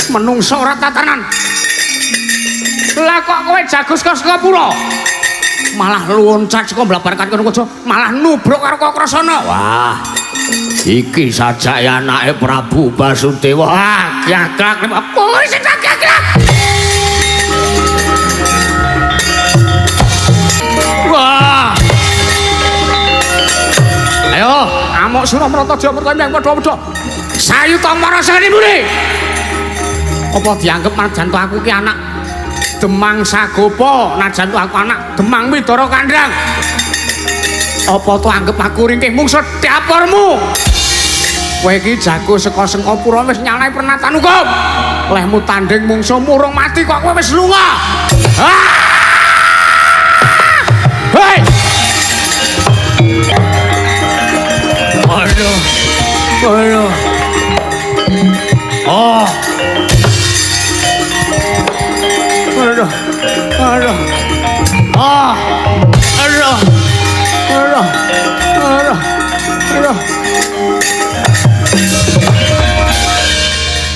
Menungso ora tatanan. Lah kok kowe jago saka Singapura? Malah loncat saka mblabarkan kono aja, malah nubruk karo Kakrasana. Wah. Iki sajake anake Prabu Basudewa. Ah, gaglak kowe sing gaglak. Wah. Ayo, amok Suramrata Jamarta yang padha-padha. Sayuta marasane mburi. Apa dianggep najan to aku ki anak Demang Sagopa, najan to aku anak Demang Widara Kandhang. Apa to anggep aku ringkih mungsuh dapurmu? Kowe iki jago saka Sengkapura wis nyalahi pernatan hukum. Lehmu tanding mungsuhmu urung mati kok kowe wis lunga. Ah! Hei! Aduh. Aduh. Oh. Aduh. Aduh. Ah. Aduh. Aduh. Aduh. Aduh.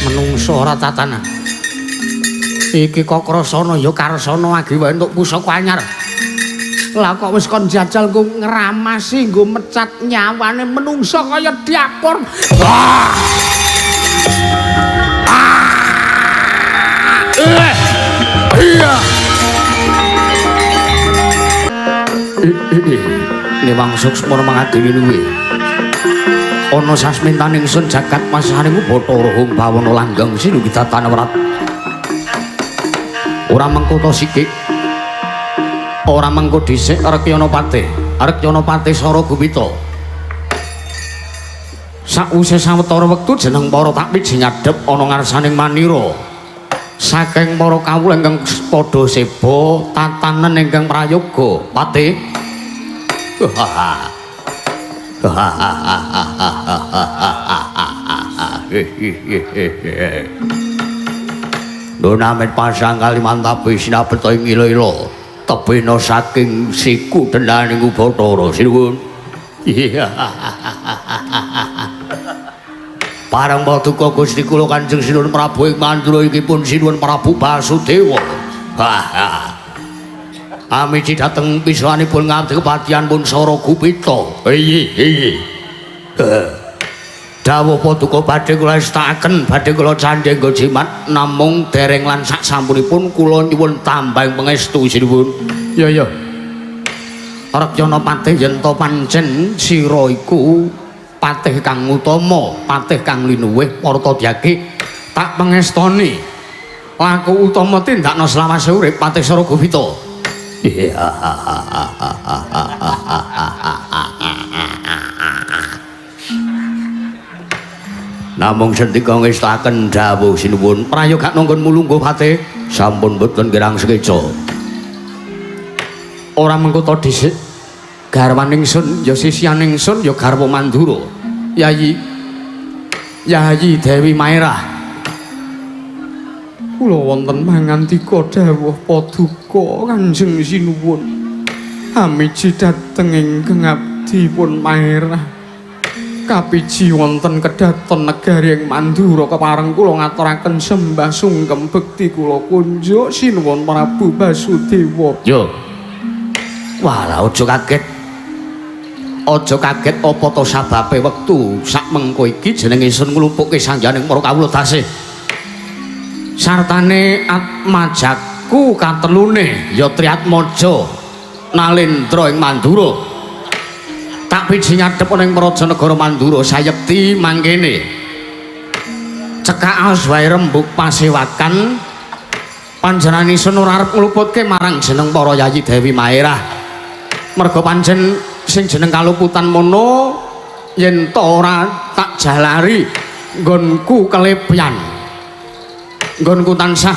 Menungso ora tatanan. Iki Kakrasana ya Karsana agi wae entuk pusaka anyar. Lah kok wis kon jajal nggo ngramasi, nggo mecat nyawane menungso kaya dapur. Ah. Ah. Iya. Newang suksma mangadili luwe. Ana sasmintaning sun jagat masaning Bathara Hung bawana langgeng sinugidatan wrat. Ora mengko ta sikik. Ora mengko dhisik Rekyana Patih. Rekyana Patih Sara Gupita. Sakwise sawetara wektu jeneng para takmiji ngadhep ana ngarsaning manira. Saking para kawula ingkang padha seba tatanen ingkang prayoga Patih. Donamit pasang Kalimantabe sinabeta ing ila-ila tebena saking siku dendaning Bathara sinuwun. Iya. Parang paduka Gusti kula Kanjeng Sinuwun Prabu ing Mandura iki pun Sinuwun Prabu Basudewa. Ha. Amiji dhateng pisanipun ngabdi kepatihan pun Sara Gupita. Iya. Dawuh paduka badhe kula estakaken, badhe kula candhe nggo jimat namung dereng lan sak sampunipun kula nyuwun tambahing pangestu sinuwun. Iya iya. Rekyana Patih yen to pancen sira iku patih kang utama, patih kang linuwih Partadyaki tak pangestoni. Laku utama tindakna selawase urip Patih Sara Gupita. Iya. Namung sendika ngestaken dawuh sinuwun, prayoga nanggon mulungguh Patih sampun boten kirang sekeca. Ora mengko ta dhisik garwan ingsun ya sisihan ingsun ya garwa Mandura. Yayi Yayi Dewi Maerah. Kula wonten mangandika dawuh paduka Kanjeng Sinuwun. Amiji dhateng ingkang abdi pun Maerah. Kapiji wonten kedaton negari ing Mandura kepareng kula ngaturaken sembah sungkem bekti kula kunjuk Sinuwun Prabu Basudewa. Yo. Walah aja kaget. Aja kaget apa to sababe wektu sak mengko iki jeneng ingsun nglumpukke sangyaning para kawula tasih. Sartane atmajaku katelune ya Triatmaja Nalendra ing Mandura. Tak piji ngadhep ana ing praja negara Mandura sayekti mangkene. Cekak wae rembug pasewakan panjenengan ingsun ora arep ngluputke marang jeneng para Yayi Dewi Maerah. Merga pancen sing jeneng kaluputan mono yen to ora tak jalari nggonku kelepyan. Nggonku tansah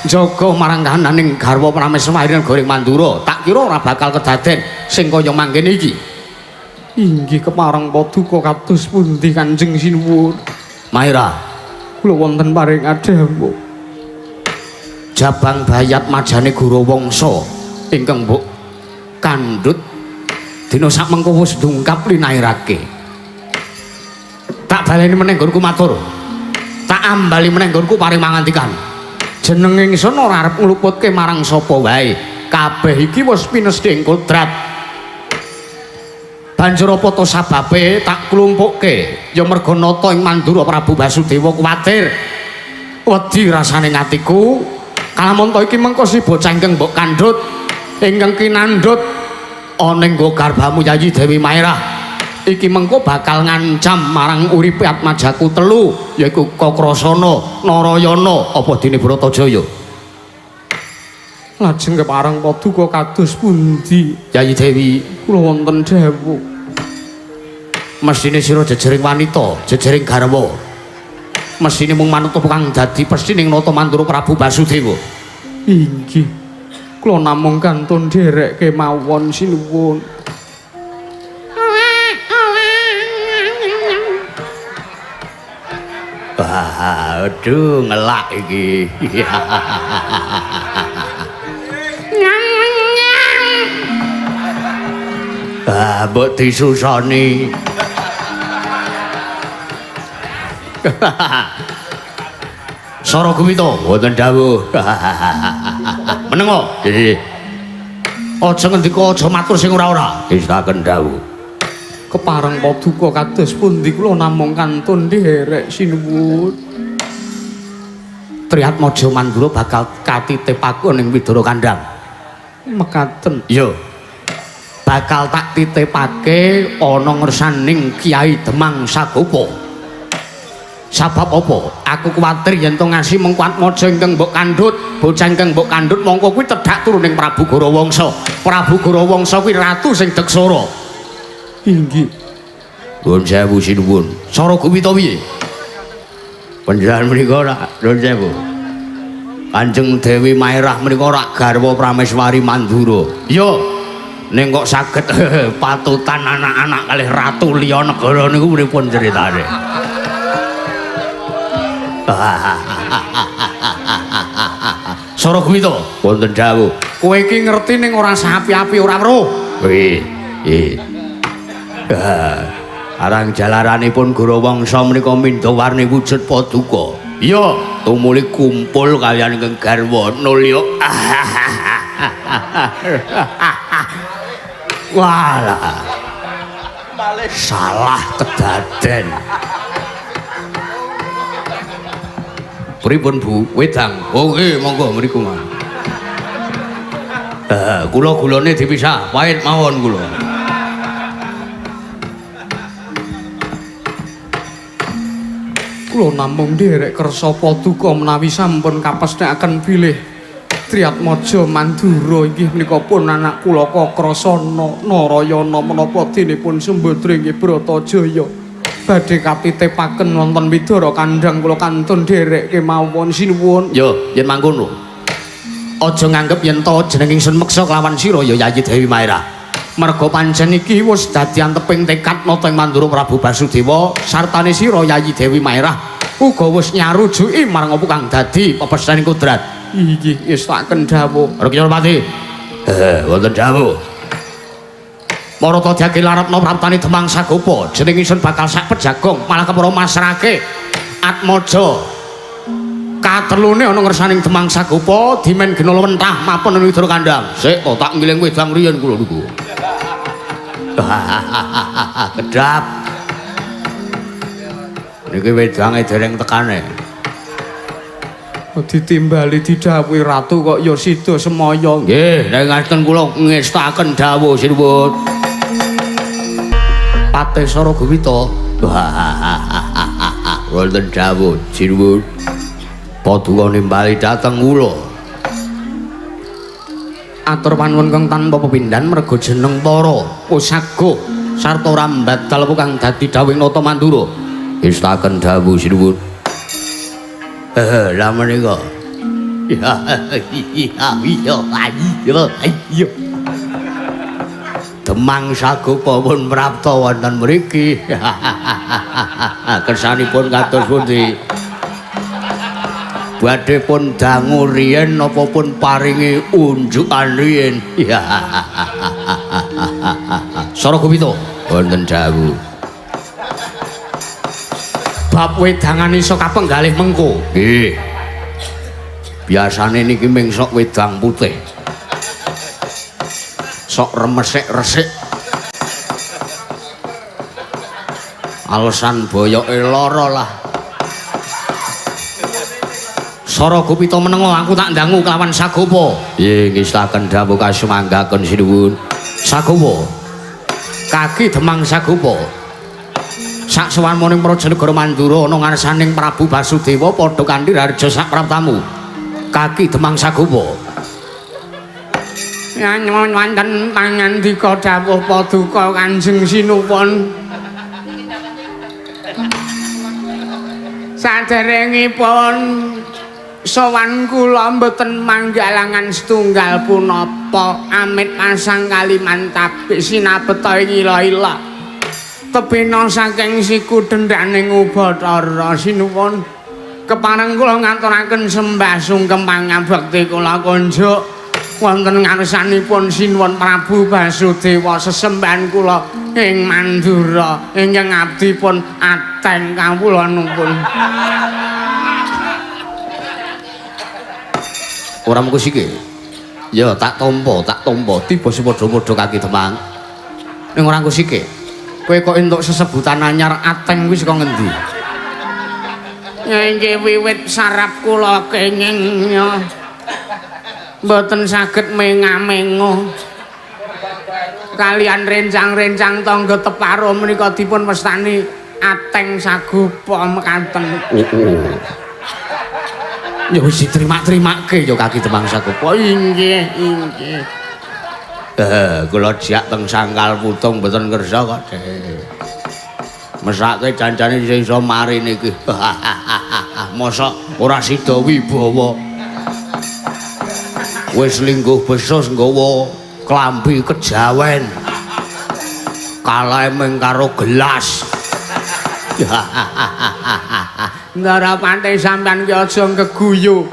njaga marang kananing garwa prameswari negara ing Mandura. Tak kira ora bakal kedaden sing kaya mangkene iki. Inggih kepareng paduka kados pundi Kanjeng Sinuwun? Maira, kula wonten paring adhawuh. Jabang bayat majane Gurawangsa ingkang mbok kandhut dina sak mengko wis dungkap linairake. Tak baleni meneh nggonku matur. Tak ambali meneh nggonku paring mangantikan. Jeneng ingsun ora arep ngluputke marang sapa wae. Kabeh iki wis pinesthi ing kodrat. Banjur apa to sababe tak klumpukke? Ya merga nata ing Mandura Prabu Basudewa kuwatir. Wedi rasane atiku. Kalamunta iki mengko si bocah ingkang mbok kandhut, ingkang kinandhut ana ing garbamu Yayi Dewi Maerah. Iki mengko bakal ngancam marang uripe atmajaku telu, yaiku Kakrasana, Narayana, apa dene Bratajaya. Lajeng kepareng paduka kados pundi? Yayi Dewi, kula wonten dawuh. Mesthine sira jejering wanita, jejering garwa. Mesthine mung manut apa kang dadi pesthi ning Nata Mandura Prabu Basudewa. Inggih. Kula namung kantun nderek kemawon sinuwun. Aduh, ngelak iki. Ah, mbok disusoni. Sora Gumita, wonten dawuh. Menengo. Nggih. Aja ngendika, aja matur sing ora-ora. Ngestaken dawuh. Kepareng paduka kados pundi kula namung kantun nderek sinuwun. Triatmaja Mandura bakal katitipake ning Widara Kandhang. Mekaten. Iya. Bakal tak titipake ana ngersaning Kyai Demang Sagopa. Sabab apa? Aku kuwatir yen to ngasi mengko Atmaja ingkang mbok kandhut, bocah ingkang mbok kandhut mongko kuwi tedhak turu ning Prabu Gorawangsa. Prabu Gorawangsa kuwi ratu sing deksara. Inggih. Nuwun sewu sinuwun. Sara Guwita piye? Panjenengan menika rak nuwun sewu. Kanjeng Dewi Maerah menika rak garwa Prameswari Mandura. Iya. Ning kok saged patutan anak-anak kalih ratu liya negara niku pripun critane? Sara Guwita, wonten dawuh. Kowe iki ngerti ning ora sapi-api ora weruh. Nggih. Nggih. Arang jalaranipun Gorawangsa menika mindha warni wujud paduka. Iya, tumuli kumpul kaliyan ingkang garwa nulya. Walah. Salah kedaden. Pripun Bu? Wedang. Oh nggih, monggo mriku mawon. Kula gulane dipisah, pahit mawon kula. Kula namung nderek kersa paduka menawi sampun kapesthekaken bilih Triatmaja Mandura inggih menika pun anak kula Kakrasana Narayana menapa denipun Sembadra inggih Bratajaya badhe katitipaken wonten Widara Kandhang kula kantun nderek kemawon sinuwun. Yo, yen mangkono. Aja nganggep yen to jeneng ingsun meksa kelawan sira ya Yayi Dewi Maerah. Merga pancen iki wis dadi anteping tekad nata ing Mandura Prabu Basudewa sartane sira Yayi Dewi Maerah uga wis nyarujuki marang apa kang dadi pepesthene kodrat. Inggih, ngestaken dawuh. Rekyapati. Wonten dawuh. Marata diake larepna praptane Demang Sagopa, jeneng ingsun bakal sak pejagong malah kepara masrahke Atmaja. Katelune ana ngersaning Demang Sagopa dimen genala wentah mapan ing Widara Kandhang. Sik to tak ngiling wedang riyen kula niku. Kedap. Niki wedange dereng tekane. Ditimbali didhawuhi ratu kok ya sida semaya. Nggih, nek ngaten kula ngestaken dawuh sinuwun. Patih Sara Guwita. Wonten dawuh sinuwun. Paduka nimbali dhateng kula. Atur panuwun kang tanpa pepindhan merga jeneng para Usaga sarta rambatal kang dadi dawuhing Nata Mandura. Ngestaken dawuh sinuwun. Lah menika. Iya iya iya. Demang Sagopa pun prapta wonten mriki. Kersanipun kados pundi? Badhe pun dangu riyen napa pun paringi unjukan riyen. Sara Guwita wonten dawuh. Bab wedangan iso kapenggalih mengko. Nggih. Biasane niki ming sok wedang putih. Sok remesik-resik. Alasan boyoke lara lah. Sara Gupita menengo aku tak ndangu kelawan Sagopa. Nggih, ngestaken dawuh kasumanggaken sinuwun. Sagopa. Kaki Demang Sagopa. Saksowanmu ning Praja Negara Mandura ana ngarsaning Prabu Basudewa padha kanthi raharja sapraptamu. Kaki Demang Sagopa. Nyuwun wonten pangandika dawuh paduka Kanjeng Sinuwun. Saderengipun sowan kula mboten manggalangan setunggal punapa amit pasang kalimantabik sinabeta ing ila-ila. Tebena saking siku dendhaning Ubathara sinuwun. Kepareng kula ngaturaken sembah sungkem pangabekti kula kunjuk wonten ngarsanipun Sinuwun Prabu Basudewa sesembahan kula ing Mandura ingkang abdi pun ateng kawula nuwun. Ora mung siki. Ya tak tampa, tak tampa tiba padha-padha Kaki Demang. Ning ora siki. Kowe kok entuk sesebutan anyar ateng kuwi saka ngendi? Nggih wiwit sarap kula kenging ya. Mboten saged menga-mengo. Kalian rencang-rencang tangga teparo menika dipun wastani ateng Sagopa mekaten. Oh. Ya wis diterima-terimake ya Kaki Demang Sagopa. Inggih, inggih. Kula jak teng Sangkal Putung mboten kersa kok, Dik. Mesake janjane sing iso mari niki. Mosok ora sida wibawa. Wis lingguh besus nggawa klambi kejawen. Kalahe mung karo gelas. Ndara pante sampean ki aja ngeguyu.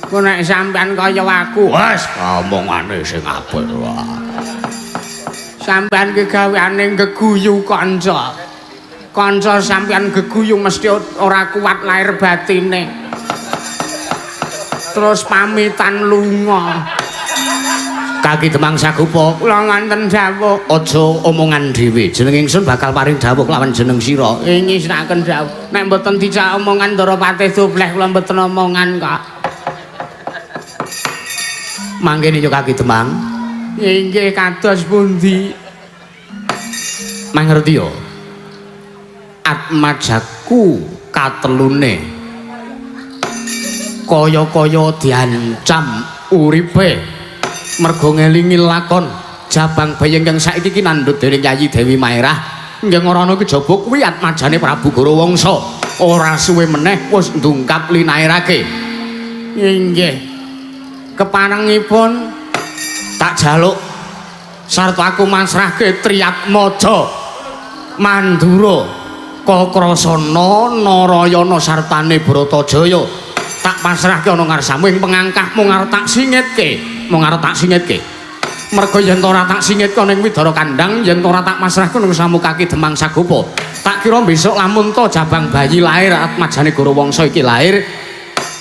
Ku nek sampean kaya aku, wis omongane sing apik wae. Sampean ki gaweane ngeguyu kanca. Kanca sampean geguyu mesti ora kuat lahir batine. Terus pamitan lunga. Kaki Demang Sagopa, kula nganten dawuh. Aja omongan dhewe. Jeneng ingsun bakal paring dawuh kelawan jeneng sira. Ngisnaken dawuh. Nek mboten dijak omongan Ndara Patih Dobleh kula mboten omongan kok. Mangkene yo Kaki Demang. Inggih kados pundi? Mangerti yo. Atmajaku katelune kaya-kaya diancam uripe. Mergo ngelingi lakon Jabang Bayi ingkang saiki iki nandhut dening Yayi Dewi Maerah ingkang ora ana kejaba kuwi atmajane Prabu Gorawangsa. Ora suwe meneh wis ndungkap linairake. Inggih. Keparengipun tak jaluk sarta aku masrahke Triatmaja Mandura Kakrasana Narayana sartane Bratajaya. Tak pasrahke ana ngarsamu ing pengangkah mung arep tak singitke. Mung arep tak singitke. Merga yen ora tak singitke ning Widara Kandang, yen ora tak pasrahke ning samu Kaki Demang Sagopa. Tak kira besok lamun to Jabang Bayi lahir atmajane Gorawangsa iki lahir,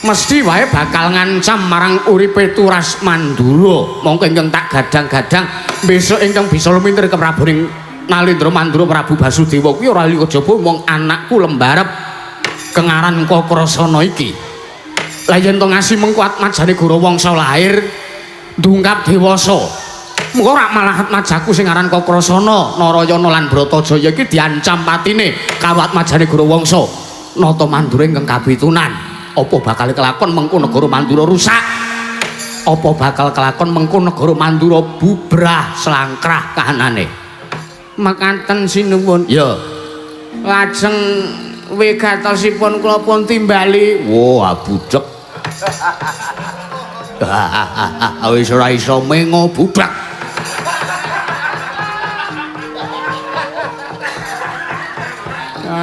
mesti wae bakal ngancam marang uripe Turas Mandura. Mongko ingkang tak gadang-gadang besok ingkang bisa lumintir ke Prabu ning Nalendra Mandura Prabu Basudewa kuwi ora liya kejaba mung anakku lembarep kengaran Kakrasana iki. Lah yen to ngasi mengko atmajane Gorawangsa lahir ndungkap dewasa. Mengko ora malah atmajaku sing aran Kakrasana, Narayana lan Bratajaya iki diancam patine karo atmajane Gorawangsa. Nata Mandura ingkang kabitunan. Apa bakal kelakon mengko negara Mandura rusak? Apa bakal kelakon mengko negara Mandura bubrah slangkrah kahanane? Mekaten sinuwun. Ya. Lajeng wigatosipun kula pun timbali. Wah, budhek. Wis ora iso mengo budak.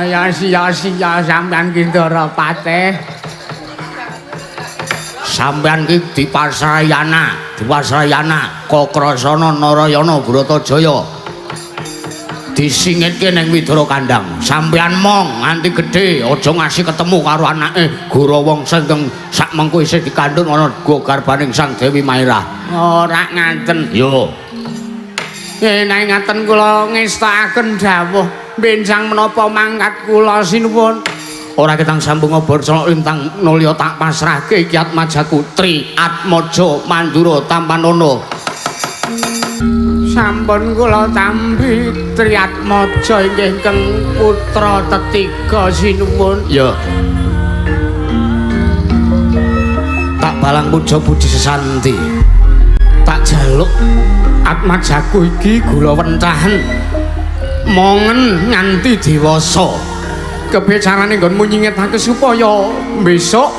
Ya sia-sia sampean ki Ndara Patih. Sampean ki dipasrayana, dipasrayana Kakrasana Narayana Bratajaya. Disingitke ning Widara Kandang. Sampeyan mong nganti gedhe aja ngasih ketemu karo anake Gorawangsa ingkang sak mengko isih dikandhut ana garbaning Sang Dewi Mairah. Ora ngaten. Yo. Nek ngaten kula ngestakaken dawuh benjang menapa mangkat kula sinuwun. Ora ketang sambung obor celok lintang nulya tak pasrahke iki Atmajaku Tri Atmaja Mandura Tampanono. Sampun kula tampi Triatmaja inggih ingkang putra tetiga sinuwun. Ya. Tak balang puja puji sesanti. Tak jaluk Atmajaku iki gula wentahen. Mongen nganti dewasa. Kepiye carane nggonmu nyingetake supaya besok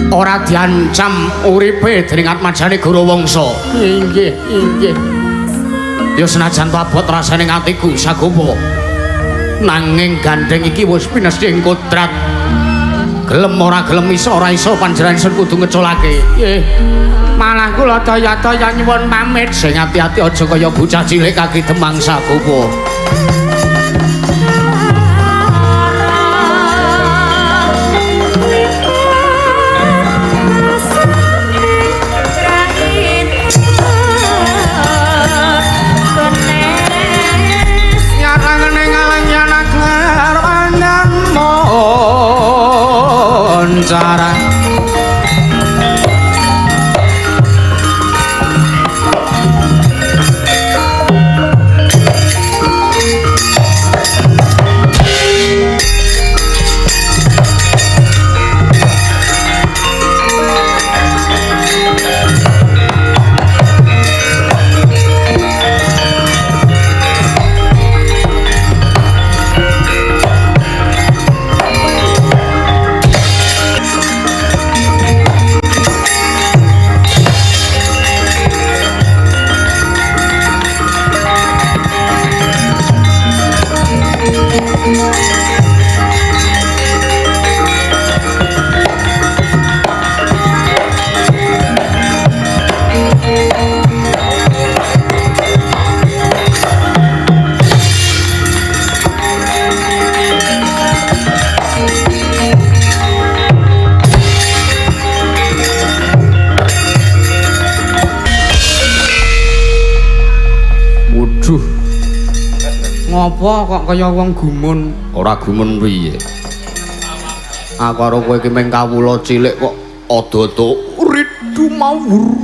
ora diancam uripe dening Atmajane Gorawangsa. Inggih, inggih. Ya senajan to abot rasane atiku Sagopa. Nanging gandeng iki wis pinesti ing kodrat. Gelem ora gelem iso ora iso panjenengan ingsun kudu ngeculake. Nggih. Malah kula daya-daya nyuwun pamit. Sing ati-ati aja kaya bocah cilik kaki Demang Sagopa. Cara Ngopo kok kaya wong gumun? Ora gumun piye? Aku karo kowe iki mung kawula cilik kok ada-ada ridu mawur.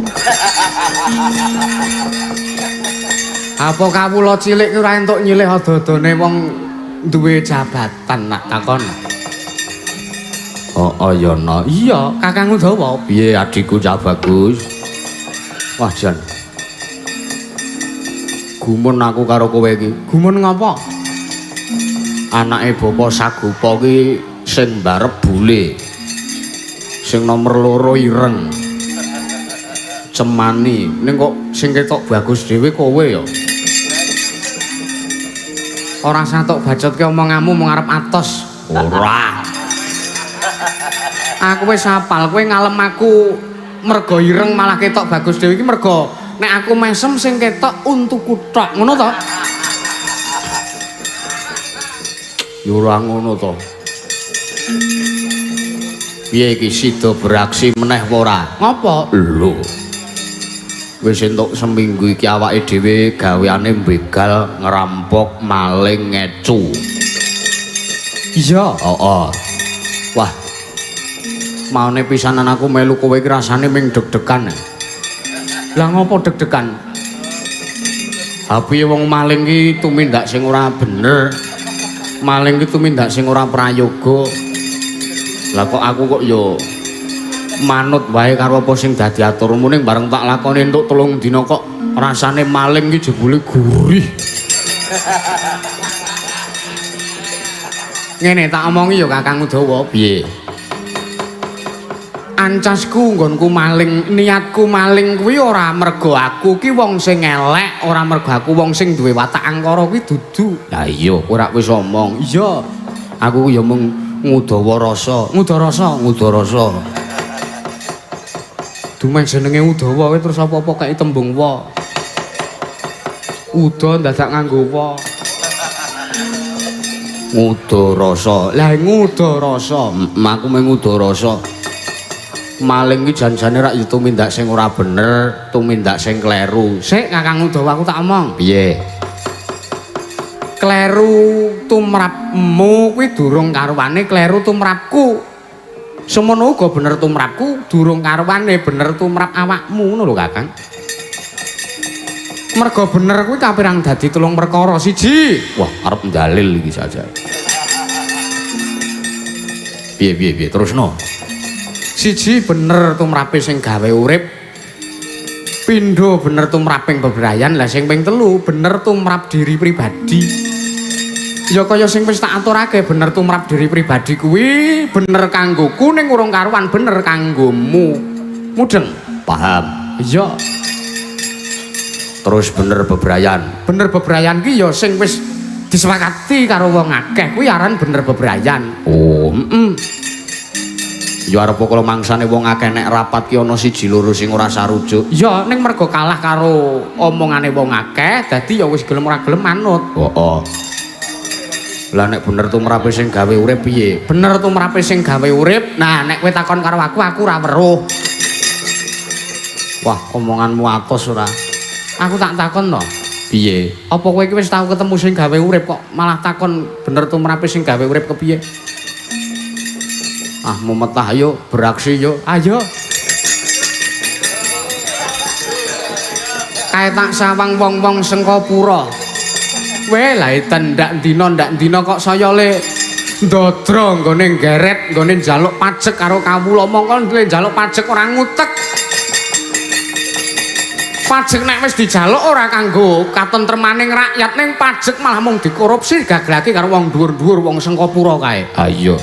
Apa kawula cilik ki ora entuk nyilih ada-adane wong duwe jabatan nak takon. Oh, oh ya no. Iya, Kakang Udawa. Piye adikku Cak Bagus? Wah jan. Gumun aku karo kowe iki. Gumun ngopo? Anake Bapak Sagopa ki sing mbarep bule. Sing nomor 2 ireng. Cemani. Ning kok sing ketok bagus dhewe kowe ya. Ora usah tok bacotke omonganmu mung arep atos. Ora. Aku wis hafal kowe ngalem aku mergo ireng malah ketok bagus dhewe iki mergo nek aku mesem sing ketok untuku tok, ngono to? Ya ora ngono to. Piye iki sida beraksi meneh apa ora? Ngopo? Lho. Wis entuk seminggu iki awake dhewe gaweane begal, ngerampok, maling, ngecu. Iya, heeh. Wah. Maune pisanan aku melu kowe iki rasane ming deg-degan. Lah ngopo deg-degan? Ha piye wong maling ki tumindak sing ora bener. Maling ki tumindak sing ora prayoga. Lah kok aku kok ya manut wae karo apa sing dadi aturmu ning bareng tak lakoni entuk 3 dina kok rasane maling ki jebule gurih. Ngene tak omongi ya Kakang Udawa. Piye? Ancasku nggonku maling, niatku maling kuwi ora mergo aku ki wong sing elek, ora mergo aku wong sing duwe watak angkara kuwi dudu. Lah iya, kowe ora wis omong. Iya, aku ya mung ngudawa rasa. Ngudawa rasa, ngudawa rasa. Dumeh jenenge Udawa kowe terus apa-apa kaya tembung wa. Uda dadak nganggo wa. Ngudarasa. Lah ngudarasa. Aku mung ngudarasa. Maling iki jan-jane rak ya tumindak sing ora bener, tumindak sing kleru. Sik Kakang Udawa aku tak omong. Piye? Kleru tumrapmu kuwi durung karuane kleru tumrapku. Semono uga bener tumrapku, durung karuane bener tumrap awakmu ngono lho Kakang. Mergo bener kuwi kapirang dadi telung perkara. Siji. Wah, arep ndalil iki saja. Piye piye piye terusno. Siji bener tumrape sing gawe urip. Pindho bener tumraping bebrayan. Lah sing ping telu bener tumrap diri pribadi. Ya kaya sing wis tak aturake bener tumrap diri pribadi kuwi bener kanggoku ning urung karuan bener kanggomu. Mudeng? Paham. Iya. Terus bener bebrayan. Bener bebrayan ki ya sing wis disepakati karo wong akeh kuwi aran bener bebrayan. Oh, heeh. Ya arep kala mangsane wong akeh nek rapat ki ana siji loro sing ora sarujuk. Ya ning mergo kalah karo omongane wong akeh dadi ya wis gelem ora gelem manut. Heeh. Lah nek bener tumrape sing gawe urip piye? Bener tumrape sing gawe urip. Nah nek kowe takon karo aku, aku ora weruh. Wah, omonganmu atos ora. Aku tak takon to. Piye? Apa kowe iki wis tau ketemu sing gawe urip kok malah takon bener tumrape sing gawe urip kepiye? Ah, mumetah ayo beraksi yo. Ayo. Kae tak sawang wong-wong Sengkapura. Weh, lah ndak dina kok saya le ndodro nggone nggeret, nggone njaluk pajek karo kawula. Mongko le njaluk pajek ora ngutek. Pajek nek wis dijaluk ora kanggo katentremaning rakyat, ning pajek malah mung dikorupsi gaglake karo wong dhuwur-dhuwur wong Sengkapura kae. Ha iya.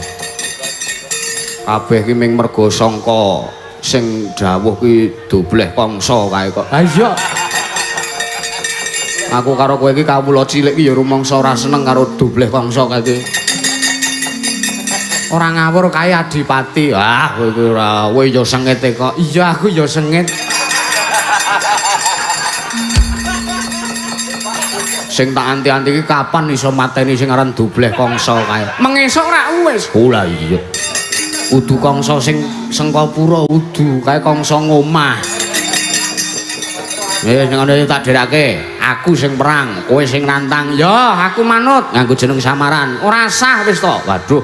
Kabeh ki ming mergo sangka sing dawuh ki dobleh kangsa kae kok. Ha iya. Aku karo kowe iki kawula cilik ki ya rumangsa ora seneng karo dobleh kangsa kae iki. Ora ngawur kae adipati. Ah, kowe iki ora, kowe ya sengete kok. Iya, aku ya sengit. Sing tak anti-anti iki kapan iso mateni sing aran dobleh kangsa kae. Mengesuk ora wis. Oh lah iya. Udu kangsa sing Sengkapura udu kae kangsa ngomah. Wis ngono tak dherake. Aku sing perang, kowe sing nantang. Ya, aku manut nganggo jeneng samaran. Ora sah wis to. Waduh.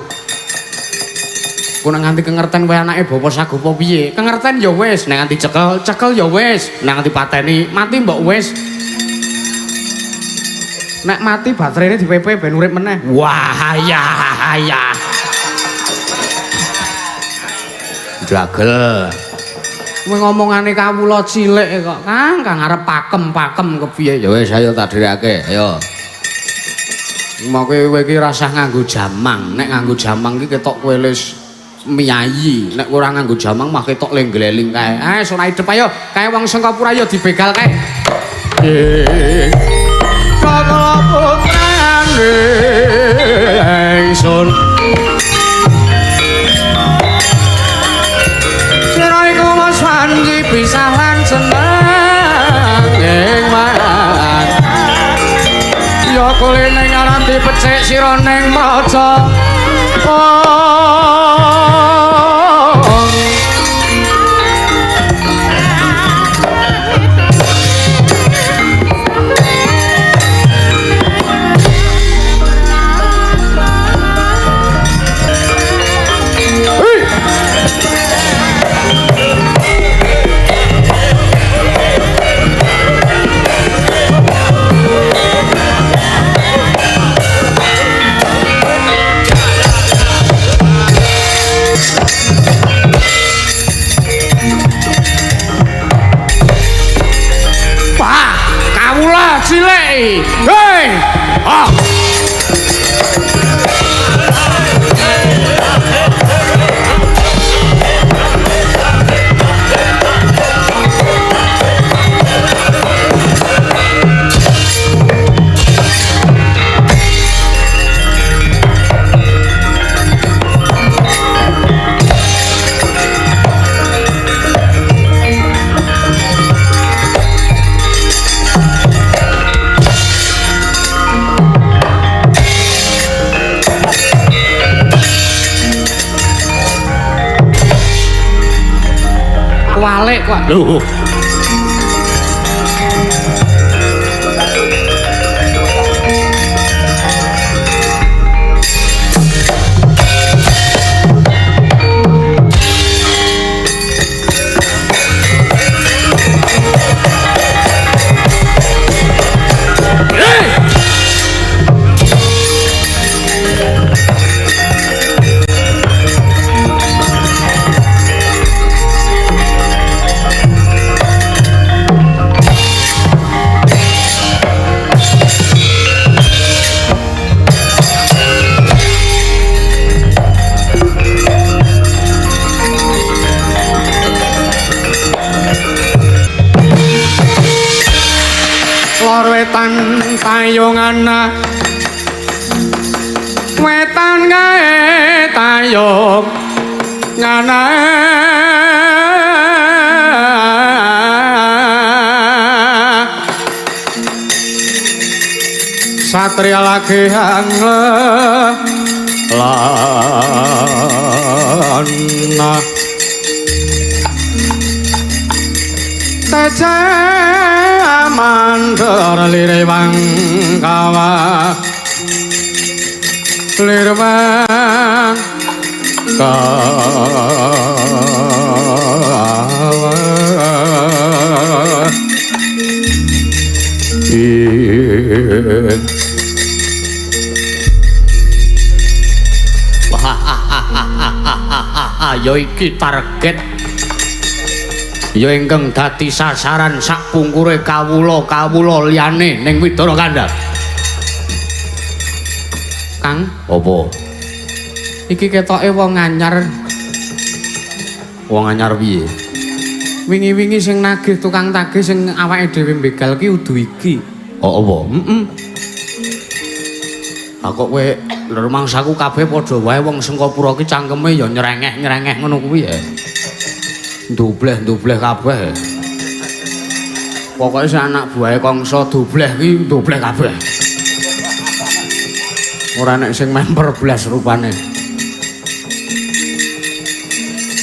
Ku nek nganti kengerten kowe anake Bapak Sagopa piye? Kengerten ya wis, nek nganti cekel, cekel ya wis. Nek nganti pateni, mati mbok wis. Nek mati baterainya di PP ben urip meneh. Wah, ya ya. Jagel. Kowe ngomongane kawula cilik kok, Kang, Kang arep pakem-pakem kepiye? Ya wis ayo tak dherekake, ayo. Mau kowe iki rasah nganggo jamang. Nek nganggo jamang iki ketok kowe wis miyayi. Nek ora nganggo jamang mah ketok lenggleleng kae. Eh, ora idep ayo. Kae wong Sengkapura ayo dibegal kae. Kala putrane ingsun. Wanci pisah lan seneng ing man. Ya kulene ngaran dipecik sira ning praja. Cilik. Hei. Ah. walik kok. Lho. Wetan tayungan wetan gae tayung ngana satria lagi hangle lana teja mandor lirewang kawa lirewang kawa ya iki target ya ingkang dadi sasaran sak pungkure kawula-kawula liyane ning Widara Kandhang. Kang, apa? Iki ketoke wong anyar. Wong anyar piye? Wingi-wingi sing nagih tukang tagih sing awake dhewe mbegal ki udu iki. Oh, apa? Heeh. Ha kok kowe rumangsaku kabeh padha wae wong Sengkapura ki cangkeme ya nyerengeh-nyerengeh ngono kuwi ya. Ndubleh-ndubleh kabeh. Pokoke sing anak buahe Kangsa dubleh ki ndubleh kabeh. Ora nek sing memper blas rupane.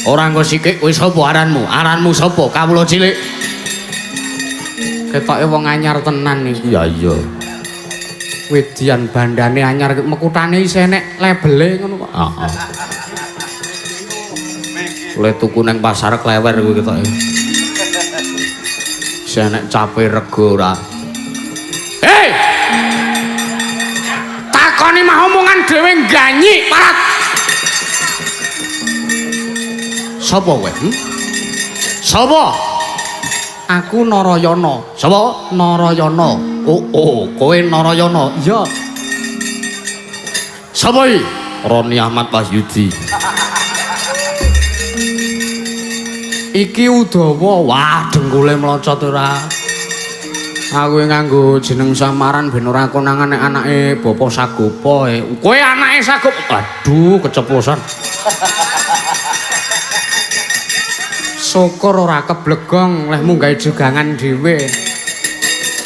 Ora nggo sikik kowe sapa aranmu? Aranmu sapa? Kawula cilik. Ketoke wong anyar tenan iki. Ya iya. Wedian bandane anyar mekutane isih nek lebele ngono kok. Heeh. Le tuku nang pasar klewer kuwi ketoke. Isih nek cape rego ora. Hei! Takoni mah omongan dhewe ganyi parat. Sapa kowe? Sapa? Aku Narayana. Sapa? Narayana. Oh, oh, kowe Narayana. Iya. Sapa iki? Roni Ahmad Wahyudi. Iki Udawa. Wah, dengkule mlocot ora. Aku nganggo jeneng samaran ben ora konangan nek anake Bapak Sagopa. Kowe anake Sagopa. Aduh, keceplosan. Syukur ora keblegong lehmu gawe jogangan dhewe.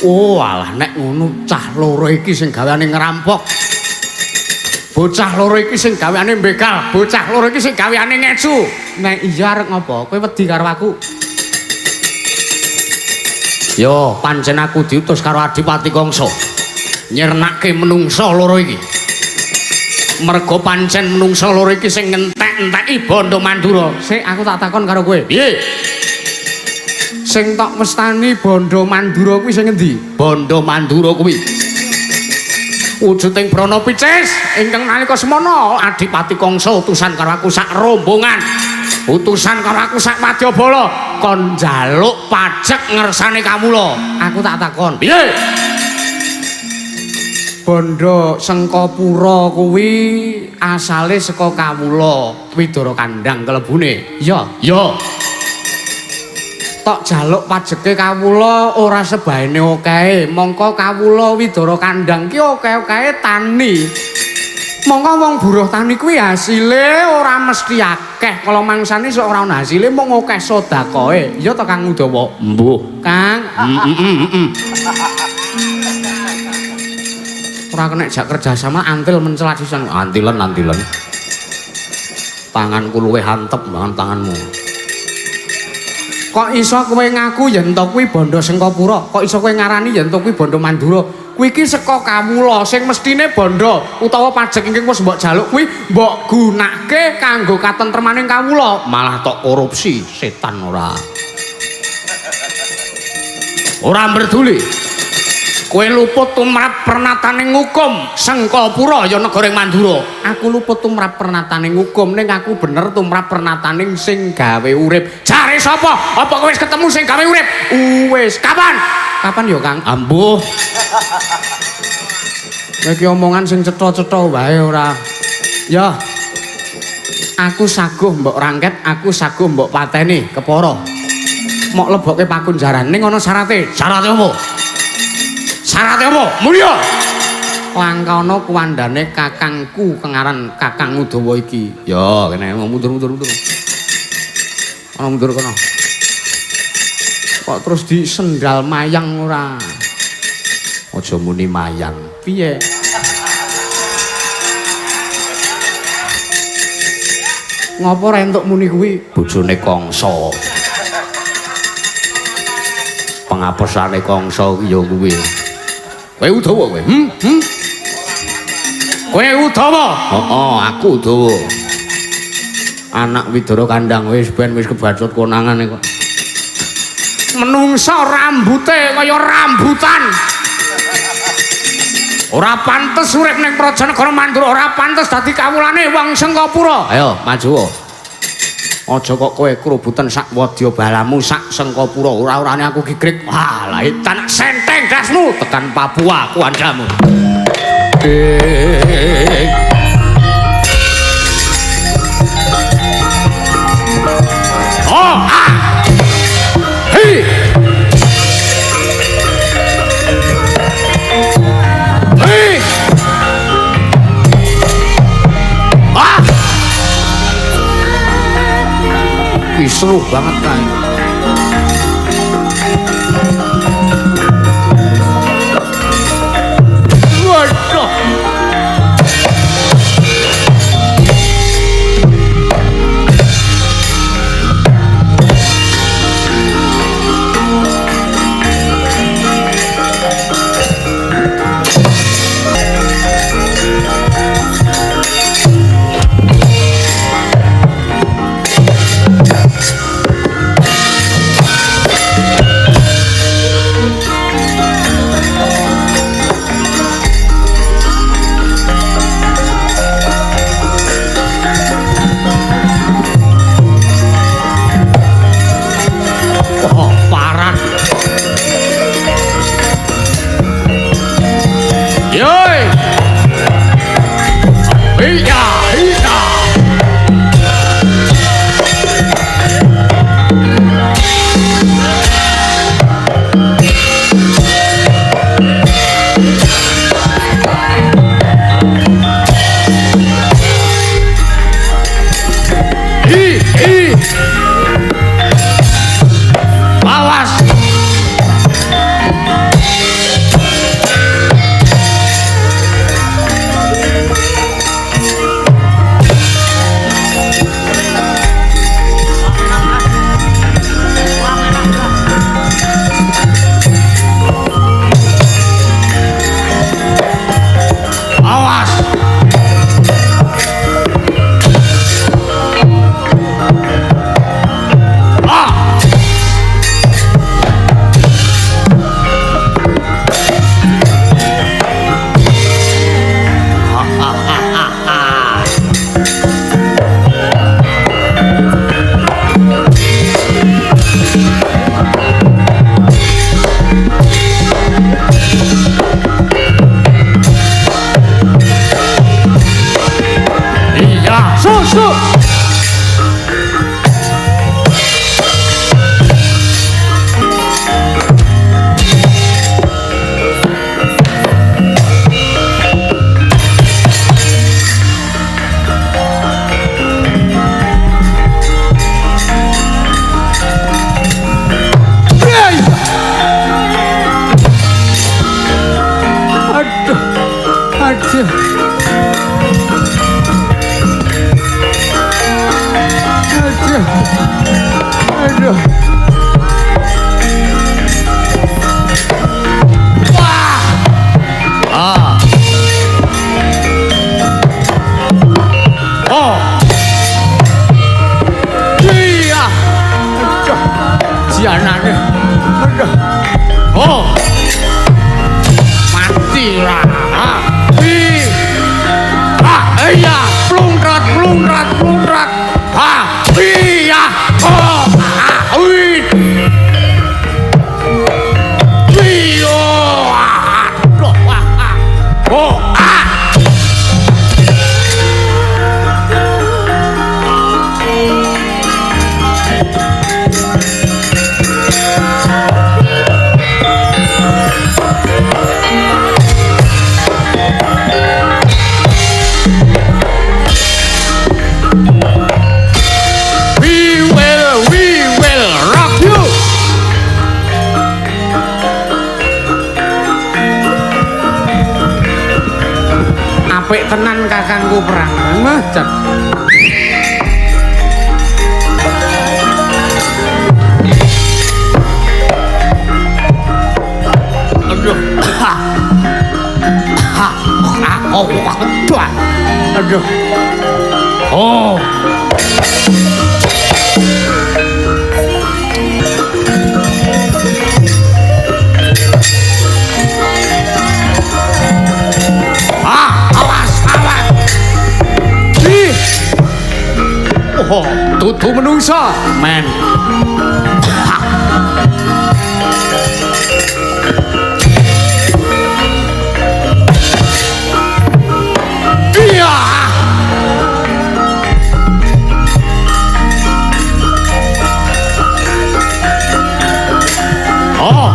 Oh, alah nek ngono cah loro iki sing gaweane ngerampok. Bocah loro iki sing gaweane mbegal, bocah loro iki sing gaweane ngecu. Nek iya arep ngopo? Kowe wedi karo aku? Yo, pancen aku diutus karo Adipati Kangsa. Nyirnake menungsa loro iki. Mergo pancen menungsa loro iki sing ngentek-enteki bondo Mandura. Sik, aku tak takon karo kowe. Piye? Sing tok mestani bondo Mandura kuwi sing endi? Bondo Mandura kuwi wujuding Brana Picis ingkang nalika semana Adipati Kangsa utusan karo aku sak rombongan. Utusan karo aku sak wadyabala kon njaluk pajek ngersane kawula. Aku tak takon. Piye? Bondo Sengkapura kuwi asale saka kawula Widara Kandhang kelebune. Iya. Ya. Tok jaluk pajeke kawula ora sebaene okehe. Mongko kawula Widara Kandhang ki oke-okehe tani. Mongko wong buruh tani kuwi hasile ora mesti akeh. Kala mangsane sok ora ana hasile mung akeh sedekahe. Iya to Kang Udawa? Mbuh. Kang. Ora kena jak kerjasama antil mencelat sisan. Antilen antilen. Tanganku luwih antep banget tanganmu. Kok iso kowe ngaku yen to kuwi bondo Sengkapura? Kok iso kowe ngarani yen to kuwi bondo Mandura? Kuwi iki saka kawula sing mestine bondo utawa pajek ingkang wis mbok jaluk kuwi mbok gunake kanggo katentremaning kawula, malah tok korupsi, setan ora. Ora merduli. Kowe luput tumrap pernataning hukum Sengkapura ya negara Mandura. Aku luput tumrap pernataning hukum ning aku bener tumrap pernataning sing gawe urip. Jare sapa? Apa kowe wis ketemu sing gawe urip? Wis. Kapan? Kapan ya, Kang? Ambuh. Kowe iki omongan sing cetha-cetha wae ora. Ya. Aku saguh mbok rangket, aku saguh mbok pateni kepara. Mok lebokke pakunjaran ning ana syarate. Syarate apa? Syarate apa? Mulya. Langkana kuwandane kakangku kengaran Kakang Udawa iki. Ya, kene mundur-mundur mundur. Ana mundur kono. Kok terus disendal mayang ora? Aja muni mayang. Piye? Ngopo ora entuk muni kuwi? Bojone Kangsa. Pengapesane Kangsa ki ya kuwi. Kowe Udawa kowe? Kowe Udawa? Heeh, aku Udawa. Anak Widara Kandang wis ben wis kebacut konangane kok. Menungsa rambute kaya rambutan. Ora pantes urip ning Prajanegara Mandura, ora pantes dadi kawulane wong Sengkapura. Ayo maju. Aja kok kowe krubutan sak wadya balamu sak Sengkapura, ora-orane aku gigrik. Wah, lha tan senteng dasmu tekan Papua kuwandamu. Oh, ah. Hei. Hei. Ah. Seru banget kan. Waduh. Aduh. Aduh. Aji-anane. Aduh. Oh. Mati lah. Hi. Ah, iya, plungrat plungrat plungrat. Ha, iya. Oh, ah, wi. Iyo. Aduh, ah, ah. Oh, ah. We will rock you. Apik tenan kakangku perang. Macan. Aduh. Ha. Ha. Oh, aduh. Aduh. Oh. Ah, awas, awas. Ih. Oh, dudu menungsa, men. Iya. Oh.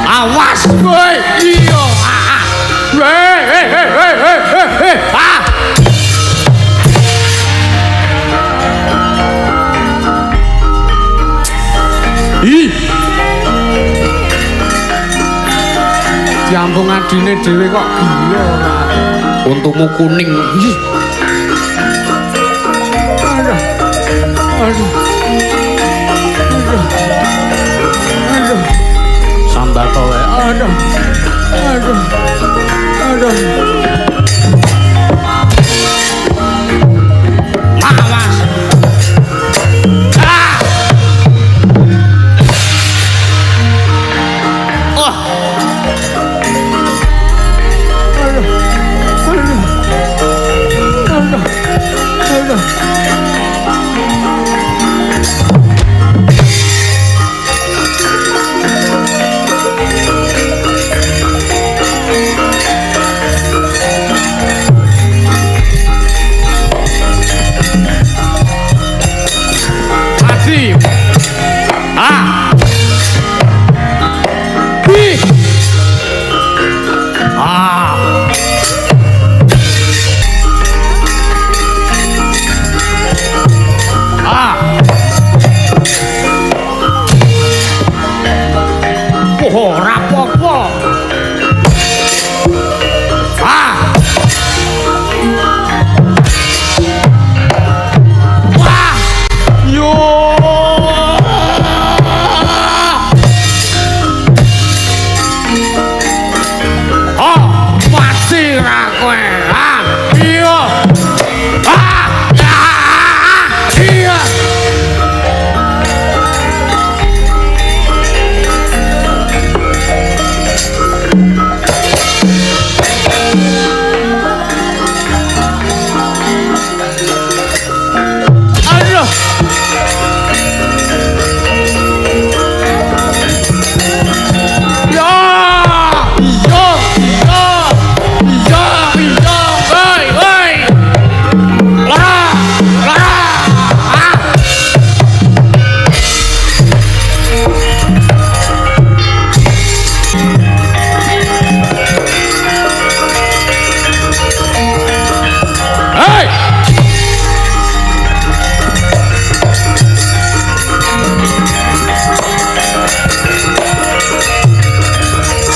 Awas kowe. Iya. Ah. Hei, hei, hei, hei, hei, hei. Ah. Ih. Diambung adine dhewe kok gila ora. Untumu kuning. Ih. Aduh. Aduh. Aduh. Aduh. Sambat wae. Aduh. Aduh. Aduh. Awas. Ah. Oh. Aduh. Aduh. Aduh. Aduh. Mati. Ah. Ih. Ah. Ah. Oh, ora apa-apa. Ah. Wah. Yo. Oh, mati ra kowe. Ah, iya. Ah, ah, iya. Aduh. Ya, iya, iya, iya, iya, hei, hei. Lara, lara. Ah. Hei.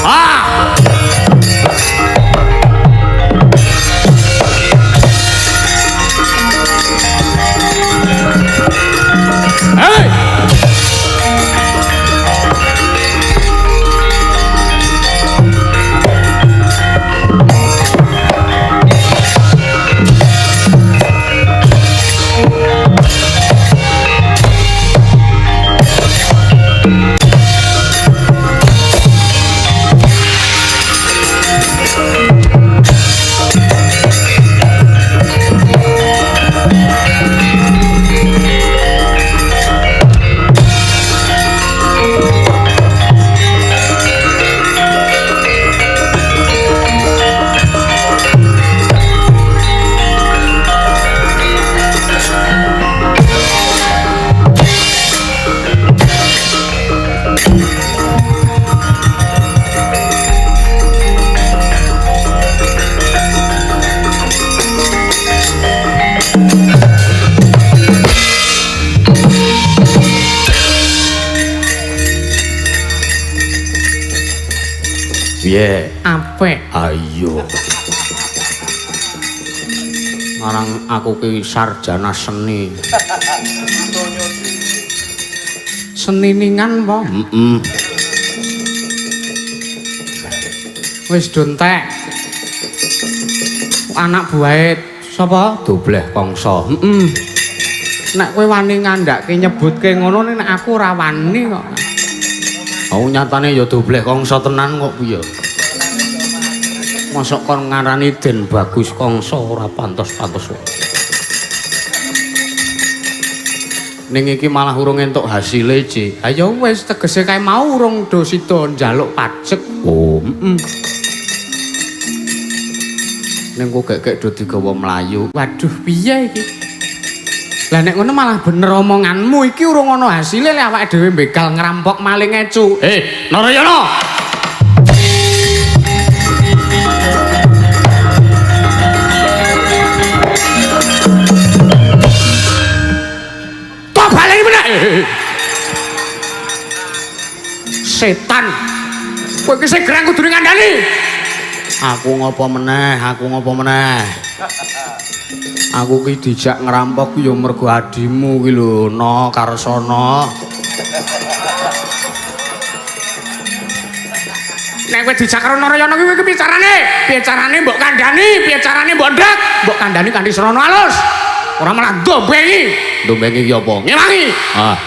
Ah. Hei. Piye? Apik. Ayo. Marang aku ki sarjana seni. Seniningan apa? Heeh. Wis do entek. Anak buahe sapa? Dobleh Kangsa. Heeh. Nek kowe wani ngandhake nyebutke ngono nek aku ora wani kok. Aku nyatane ya Dobleh Kangsa tenan kok piye. Mosok kon ngarani Den Bagus Kangsa ora pantes-pantes kok. Ning iki malah urung entuk hasile, Ci. Ha ya wis tegese kae mau urung do sida njaluk pajek. Oh, heeh. Ning kok gek-gek do digawa mlayu. Waduh, piye iki? Lah nek ngono malah bener omonganmu iki urung ana hasile lek awake dhewe begal ngrampok maling ngecu. Eh, Narayana. Tok baleni meneh. Setan. Kowe iki sing gerang kudune ngandani. Aku ngopo meneh, aku ngopo meneh. Aku ki dijak ngrampok ya mergo adimu ki lho, No Karsana. Nek kowe dijak karo Narayana kuwi piye carane? Piye carane mbok kandhani? Piye carane mbok ndhek? Mbok kandhani kanthi srana alus. Ora malah ndombengi. Ndombengi ki apa? Ngewangi. Ah.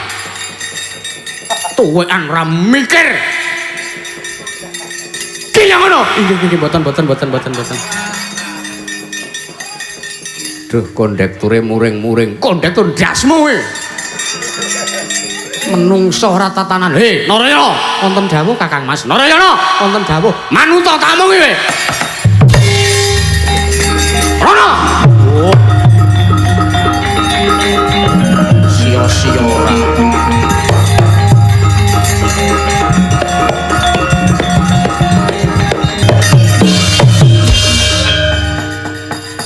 Tuwekan ora mikir. Ki yang ngono. Inggih inggih mboten mboten mboten mboten mboten. Duh, kondekture muring-muring. Kondektur ndasmu kowe. Menungso ora tatanan. Hei, Narayana, wonten dawuh Kakang Mas. Narayana, wonten dawuh. Manuta tak omongi kowe. Rono. Oh. Sia-sia ora.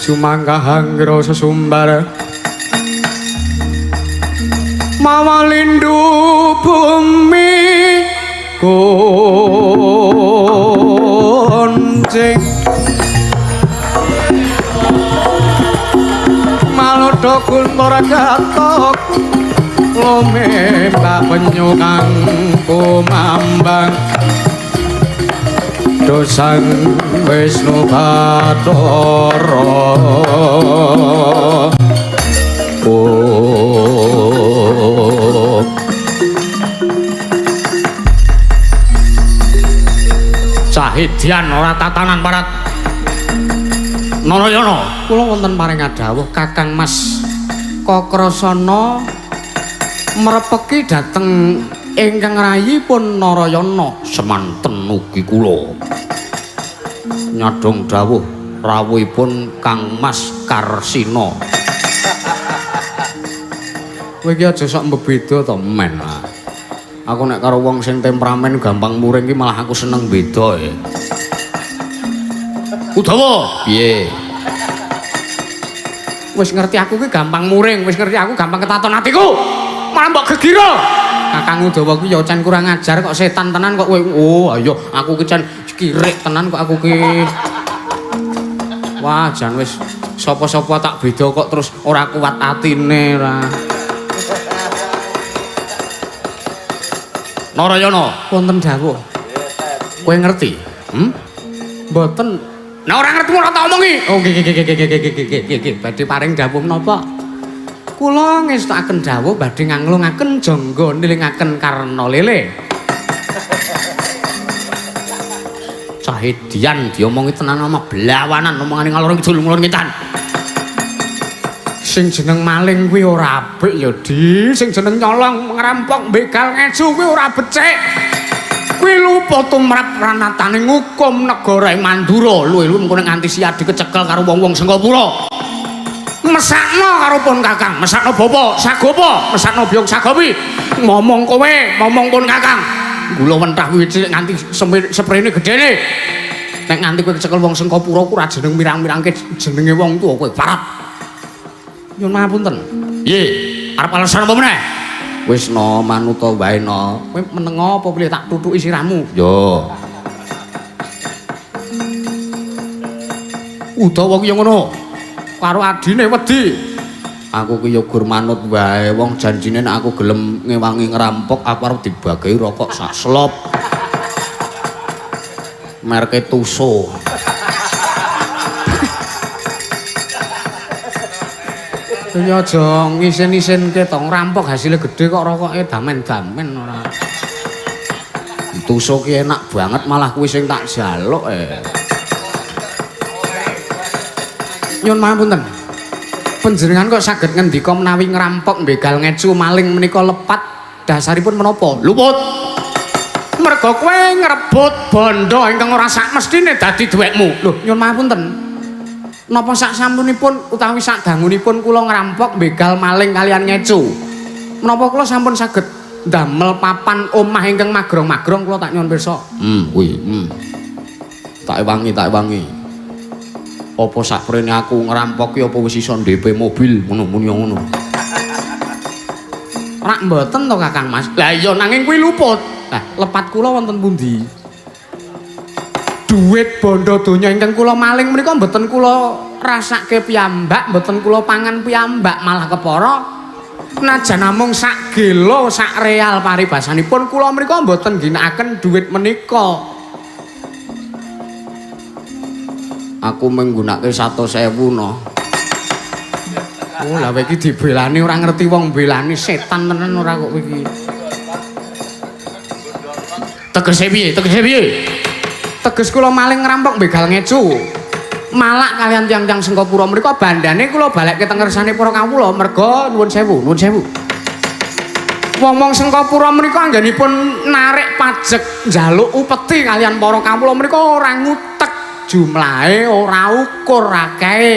Sumangga hanggra sesumbar mawa lindu bumi goncing malodho guntur gatok lumembah penyu kang kumambang dosang Wisnu Bathara. Oh. Cahidian ora tatanan parat. Narayana, kula wonten paring dawuh Kakang Mas Kakrasana mrepeki dhateng ingkang rayipun Narayana. Semanten ugi kula nyadong dawuh rawuhipun Kang Mas Karsina. Kowe iki aja sok mbebeda to men. Aku nek karo wong sing temperamen gampang muring ki malah aku seneng beda e. Udawa, piye? Wis ngerti aku ki gampang muring, wis ngerti aku gampang ketaton atiku. Malah mbok gegira. Kakang Udawa ki ya cen kurang ajar kok setan tenan kok kowe. Oh, ayo aku ki cen kirik tenan kok aku ki. Wah, jan wis sapa-sapa tak beda kok terus ora kuat atine ora. Narayana, wonten dawuh. Kowe ngerti? Mboten. Nek ora ngerti ora tak omongi. Oh, nggih nggih nggih nggih nggih nggih nggih. Badhe paring dawuh menapa? Kula ngestokaken dawuh badhe nganglungaken jangga nilingaken karna lele. Cahidian diomongi tenan ama blawanan omongane ngalor ngidul ngulon ngetan. Sing jeneng maling kuwi ora apik ya, Di. Sing jeneng nyolong, ngrampok, begal, ngeju kuwi ora becik. Kuwi lupa tumrap pranatane ngukum negara ing Mandura. Luwe-luwe mengko nek nganti siadi kecekel karo wong-wong Sengkapura. Mesakno karo pun Kakang, mesakno bapa Sagopa, mesakno biyung Sagopi. Momong kowe, momong pun Kakang. Gula wentah kuwi cilik nganti seprene gedene. Nek nganti kowe kecekel wong Sengkapura ku ora jeneng mirang-mirangke jenenge wong tuwa kowe parap. Nyuwun ngapunten. Piye? Arep alasan apa meneh? Wis no manuta wae no. Kowe meneng apa pilih tak tutuki sirahmu? Yo. Udawa ki ya ngono. Karo adine wedi. Aku ki ya gur manut wae, wong janjine nek aku gelem ngewangi ngerampok aku arep dibagi rokok sak slop. Merke Tuso. Ya aja ngisin-isinke to, ngerampok hasilnya gede kok rokoke damen-damen ora. Tuso ki enak banget malah kuwi sing tak jaluk eh. Nyun pangapunten. Panjenengan kok saged ngendika menawi ngerampok begal ngecu maling menika lepat dasaripun menapa? Luput. Merga kowe ngrebut bondo ingkang ora sak mestine dadi duwekmu. Lho, nyun pangapunten. Napa sak sampunipun utawi sak dangunipun kula ngerampok begal maling kalian ngecu? Menapa kula sampun saged ndamel papan omah ingkang magrong-magrong kula tak nyuwun pirsa. Kuwi. Tak ewangi, tak ewangi. Apa sakprene aku ngerampok ki apa wis iso ndhepe mobil ngono muni ngono. Rak mboten to Kakang Mas. Lah iya nanging kuwi luput. Lah lepat kula wonten pundi? Duit bondo donya ingkang kula maling menika mboten kula rasake piyambak, mboten kula pangan piyambak, malah kepara najan namung sak gelo sak real paribasanipun kula menika mboten ginakaken duit menika. Aku menggunakake 100.000 no. Oh, lah kowe iki dibelani ora ngerti wong belani setan tenan ora kok kowe iki. Tegese piye? Tegese piye? Teges kula maling ngerampok begal ngecu. Malak kalian tiang-tiang Sengkapura menika bandane kula balekke teng ngersane para kawula merga nuwun sewu, nuwun sewu. Wong-wong Sengkapura menika anggenipun narik pajek njaluk upeti kalian para kawula menika ora ngutek jumlahe, ora ukur akehe.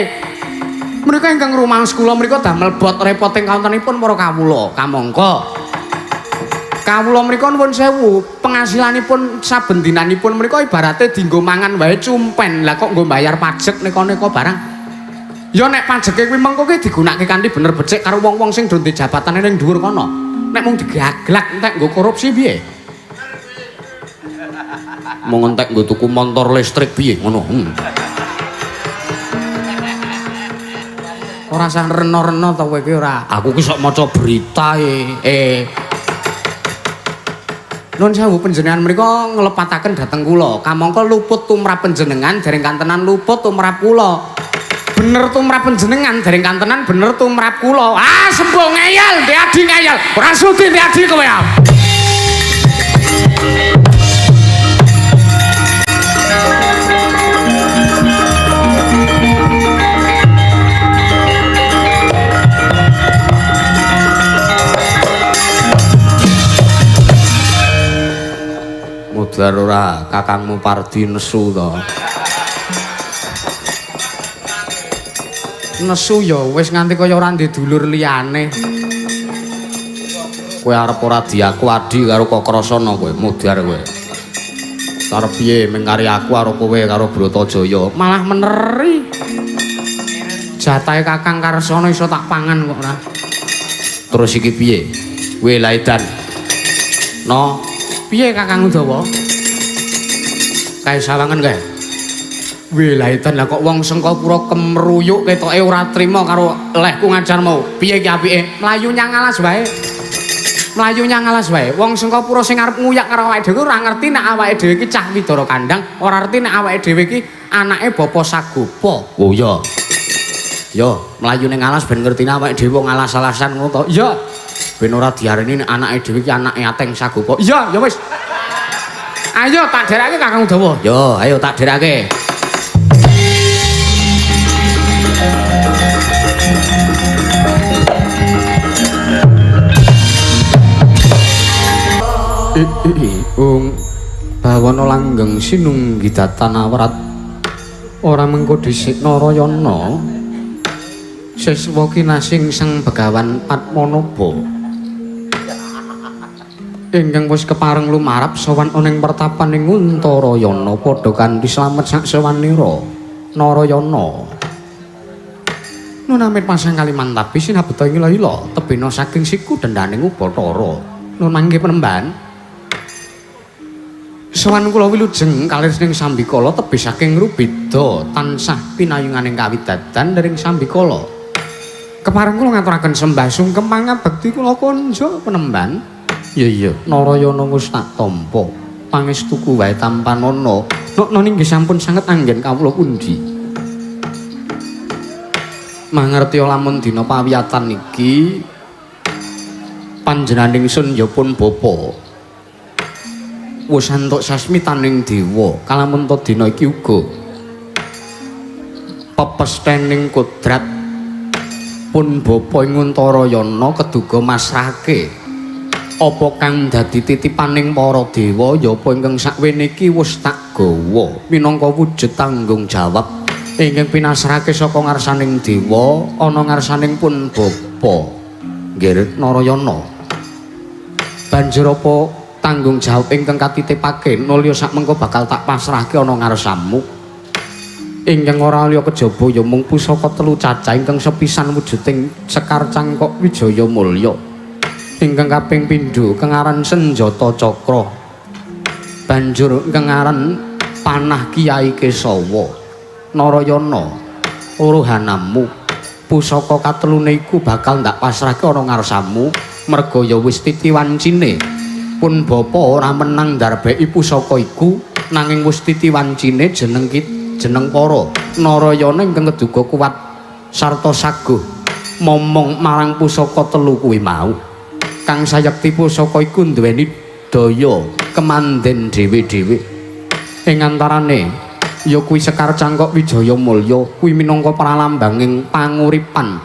Menika ingkang rumaos kula menika damel bot repot ing kawontenipun para kawula kamangka. Kawula menika nuwun sewu, penghasilanipun saben dinanipun menika ibarate dienggo mangan wae cumpen. Lah kok nggo bayar pajek neka-neka barang. Ya nek pajeke kuwi mengko ki digunakake kanthi bener becik karo wong-wong sing do ndek jabatane ning dhuwur kono. Nek mung digaglak entek nggo korupsi piye? Mung entek nggo tuku motor listrik piye ngono. Ora usah rena-rena to kowe iki ora. Aku ki sok maca berita e. Nun sewu panjenengan menika nglepataken dhateng kula. Kamangka luput tumrap panjenengan dereng kantenan luput tumrap kula. Bener tumrap panjenengan dereng kantenan bener tumrap kula. Ah, sembuh ngeyel, ndek adi ngeyel. Ora sudi ndek adi kowe. Mudhar ora kakangmu Pardi nesu to. Nesu ya wis nganti kaya ora ndek dulur liyane. Kowe arep ora diaku adi karo Kakrasana kowe, mudhar kowe. Arep piye mengkari aku karo kowe karo Bratajaya, malah meneri. Jatahe Kakang Karsana iso tak pangan kok ora. Terus iki piye? Kowe laidan. No, piye Kakang Udawa? Kae sawangan kae. Welaitan lah kok wong Sengkapura kemruyuk ketoke ora trima karo lehku ngajar mau. Piye iki apike? Mlayu nyang alas wae. Mlayu nyang alas wae. Wong Sengkapura sing arep nguyak karo awake dhewe ora ngerti nek awake dhewe iki cah Widara Kandang, ora ngerti nek awake dhewe iki anake Bapa Sagopa. Oh iya. Yo, mlayu ning alas ben ngertine awake dhewe wong alas-alasan ngono to. Iya. Ben ora diarani nek anake dhewe iki anake Ateng Sagopa. Iya, ya wis. Ayo tak dherekake Kakang Udawa. Yo, ayo tak dherekake. Ung bawana langgeng sinunggidatan awrat ora mengko dhisik Narayana siswa kinasing Sang Begawan Padmanaba ingkang wis kepareng lumarap sowan ana ing pertapaning Untarayana padha kanthi slamet saksewanira Narayana. Nunamit pasang Kalimantabi sinabeta ing ila-ila tebena saking siku dendaning Ubathara. Nun mangke penemban. Sowan kula wilujeng kalir ning sambikala tebih saking rubeda tansah pinayunganing kawidadan dening sambikala. Kepareng kula ngaturaken sembah sungkem pangabekti kula konjo penemban. Iya iya, Narayana wis tak tampa. Pangestuku wae tampanana. Nokno inggih sampun sanget anggen kawula pundi. Mangerti lamun dina pawiyatan iki panjenengan ingsun ya pun bapa. Wis entuk sasmitaning dewa kalamun ta dina iki uga pepesthening kodrat pun bapa ing Untarayana keduga masrahke apa kang dadi titipaning para dewa ya apa ingkang sakwene iki wis tak gawa minangka wujud tanggung jawab ingkang pinasrahake saka ngarsaning dewa ana ngarsaning pun bapa. Nggih Narayana, banjur apa tanggung jawab ingkang katitipake nulya sakmengko bakal tak pasrahke ana ngarsamu. Ingkang ora liya kejaba ya mung pusaka telu cacah ingkang sepisan wujuding Sekar Cangkok Wijaya Mulya, ingkang kaping pindho kang aran Senjata Cakra, banjur ingkang aran Panah Kiai Kesawa. Narayana, uruhanamu pusaka katelune iku bakal ndak pasrahke ana ngarsamu merga ya wis titiwancine pun bapa ora menang ndarbeki pusaka iku nanging wis titiwancine jeneng jeneng para Narayana ingkang keduga kuat sarta saguh momong marang pusaka telu kuwi mau. Kang sayekti pusaka iku duweni daya kemanden dhewe-dhewe. Ing antarane ya kuwi Sekar Cangkok Wijaya Mulya kuwi minangka pralambanging panguripan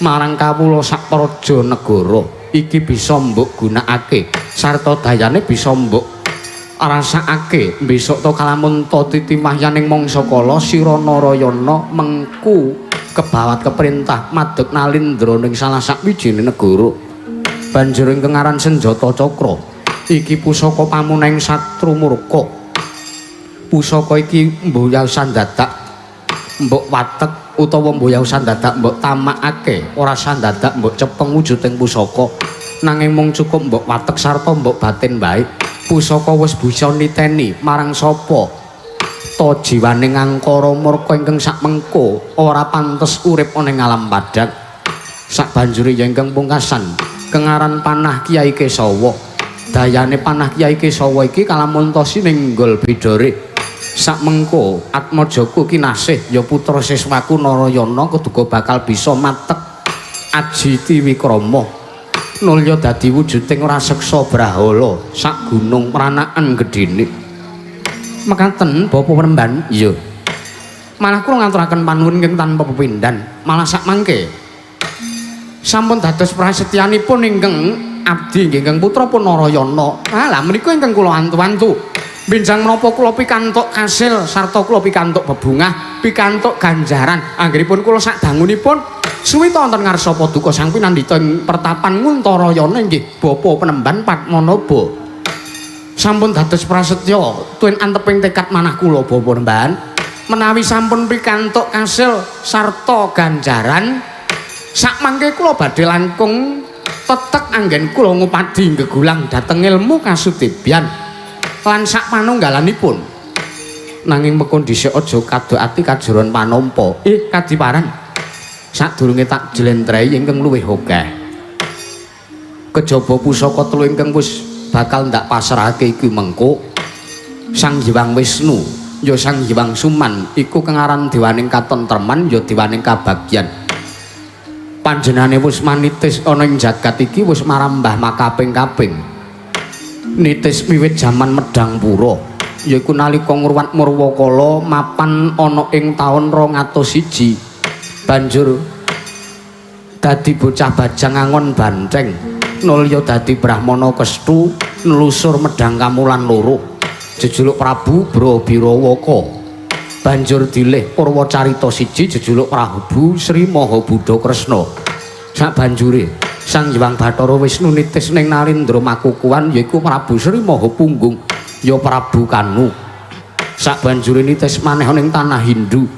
marang kawula sak praja negara. Iki bisa mbok gunakake sarta dayane bisa mbok rasakake besok to kalamun ta titiwahyaning mangsa kala sira Narayana mengku kebawat keperintah madeg nalindra ning salah sakwijine negara. Banjur ingkang aran Senjata Cakra iki pusaka pamuneng satru murka. Pusaka iki mboyau sandadak mbok watek utawa mboyau sandadak mbok tamakake, ora sandadak mbok cepeng wujuding pusaka, nanging mung cukup mbok watek sarta mbok batin wae. Pusaka wis bisa niteni marang sapa ta jiwane ngangkara murka ingkang sakmengko ora pantes urip ana ing alam padhang. Sabanjure ya ingkang pungkasan kengaran Panah Kiai Kesawa. Dayane Panah Kiai Kesawa iki kalamun ta sinenggol bidore. Sakmengko atmajaku kinasih ya putra siswaku Narayana keduga bakal bisa matek aji tiwikrama nulya dadi wujuding raseksa brahala sak gunung pranakan gedhene. Mekaten Bapak Penemban? Iya. Malah kula ngaturaken panuwun ingkang tanpa pepindhan. Malah sakmangke sampun dados prasetyanipun ingkang abdi nggih ingkang putra pun Narayana. Ah lha menika ingkang kula antu-antu. Benjang menapa kula pikantuk kasil sarta kula pikantuk bebungah, pikantuk ganjaran. Anggenipun kula sadangunipun suwita wonten ngarsa paduka sang pinandhita ing pertapan Nguntarayana inggih Bapak Penemban Padmanaba. Sampun dados prasetya tuwin anteping tekad manah kula Bapak Penemban. Menawi sampun pikantuk kasil sarta ganjaran, sakmangke kula badhe langkung tetek anggen kula ngupadi gegulang dhateng ilmu kasudibyan lan sak panunggalanipun. Nanging mekon dhisik aja kadok ati kajoron panampa. Kadiparan sadurunge tak jlentrehi ingkang luwih akeh. Kejaba pusaka telu ingkang wis bakal ndak pasrahake iki mengko Sang Hyang Wisnu ya Sang Hyang Suman iku kang aran dewaning katentreman ya dewaning kabagyan. Panjenengane wis manitis ana ing jagat iki wis marambah makaping-kaping. Nitis wiwit jaman Medang Pura yaiku nalika ngruwat Murwakala mapan ana ing taun 201. Banjur dadi bocah bajang angon banteng nulya dadi brahmana kestu nelusur Medang Kamulan loro jejuluk Prabu Brabirawaka. Banjur dilih Purwacarita siji jejuluk Prabu Sri Maha Buddha Kresna. Sabanjure Sang Hyang Bathara Wisnu nitis ning Nalindra Makukuhan yaiku Prabu Sri Maha Punggung ya Prabu Kanu. Sabanjure nitis maneh ning tanah Hindu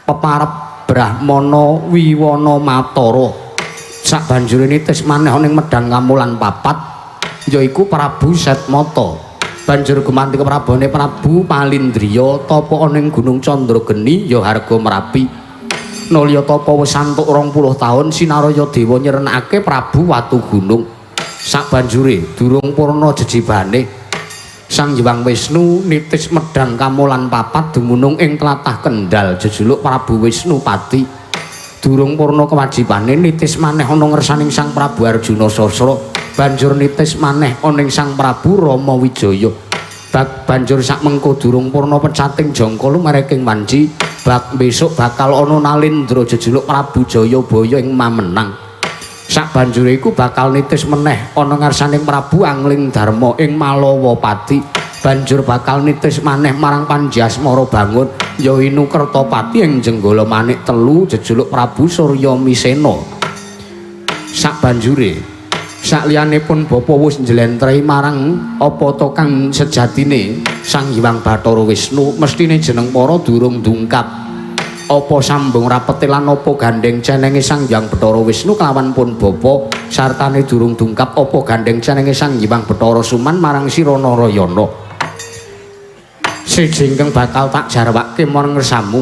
peparep Brahmana Wiwana Matara. Sabanjure nitis maneh ning Medang Kamulan papat yaiku Prabu Setmata. Banjur gumanti keprabone Prabu Palindriya tapa ana ing Gunung Candrageni ya harga Merapi. Nulya tapa wis antuk 20 taun Sinaraya Dewa nyerenake Prabu Watu Gunung. Sabanjure durung purna jejibane Sang Hyang Wisnu nitis medhang kamolan papat dumunung ing tlatah Kendal jejuluk Prabu Wisnu Pati. Durung purna kewajibane nitis maneh ana ngersaning Sang Prabu Arjuna Sasra, banjur nitis maneh ana ing Sang Prabu Rama Wijaya. Bak banjur sak mengko durung purna pecating jangka lumereking wanci, bak besok bakal ana Nalendra jejuluk Prabu Jayabaya ing Mamenang. Sabanjure iku bakal nitis meneh ana ngarsaning Prabu Angling Darma ing Malawapati. Banjur bakal nitis maneh marang Panji Asmara Bangun ya Inu Kertapati ing Jenggala Manik Telu jejuluk Prabu Surya Misena. Sabanjure sakliyane pun bapa wis njlentrehi marang apa to kang sejatine Sang Hyang Bathara Wisnu, mesthine jeneng para durung dungkap. Apa sambung rapete lan apa gandeng cenenge Sang Hyang Bathara Wisnu kelawan pun bapa sartane durung dungkap apa gandeng cenenge Sang Hyang Bathara Suman marang sira Narayana. Siji ingkang bakal tak jarwake marang ngersamu,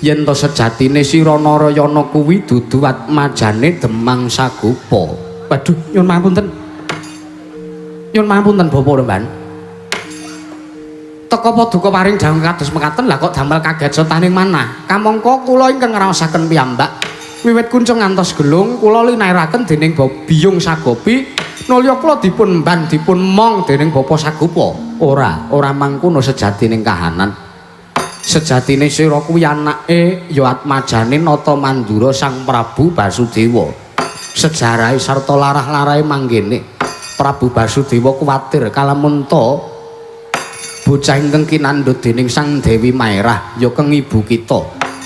yen to sejatine sira Narayana kuwi dudu atmajane Demang Sagopa. Waduh, nyuwun pangapunten. Nyuwun pangapunten Bapak Remban. Teka paduka paring dawuh kados mekaten lah kok damel kaget setaning manah. Kamangka kula ingkang ngraosaken piyambak wiwit kuncung ngantos gelung kula linairaken dening Biyung Sagopi nulya kula dipun mban dipun mong dening Bapa Sagopa. Ora, ora mangkono sejatining kahanan. Sejatine sira kuwi anake ya atmajane Nata Mandura Sang Prabu Basudewa. Sejarahe sarta larah-larahe manggene Prabu Basudewa kuwatir kalamun ta bocah ingkang kinandhut dening Sang Dewi Maerah ya keng ibu kita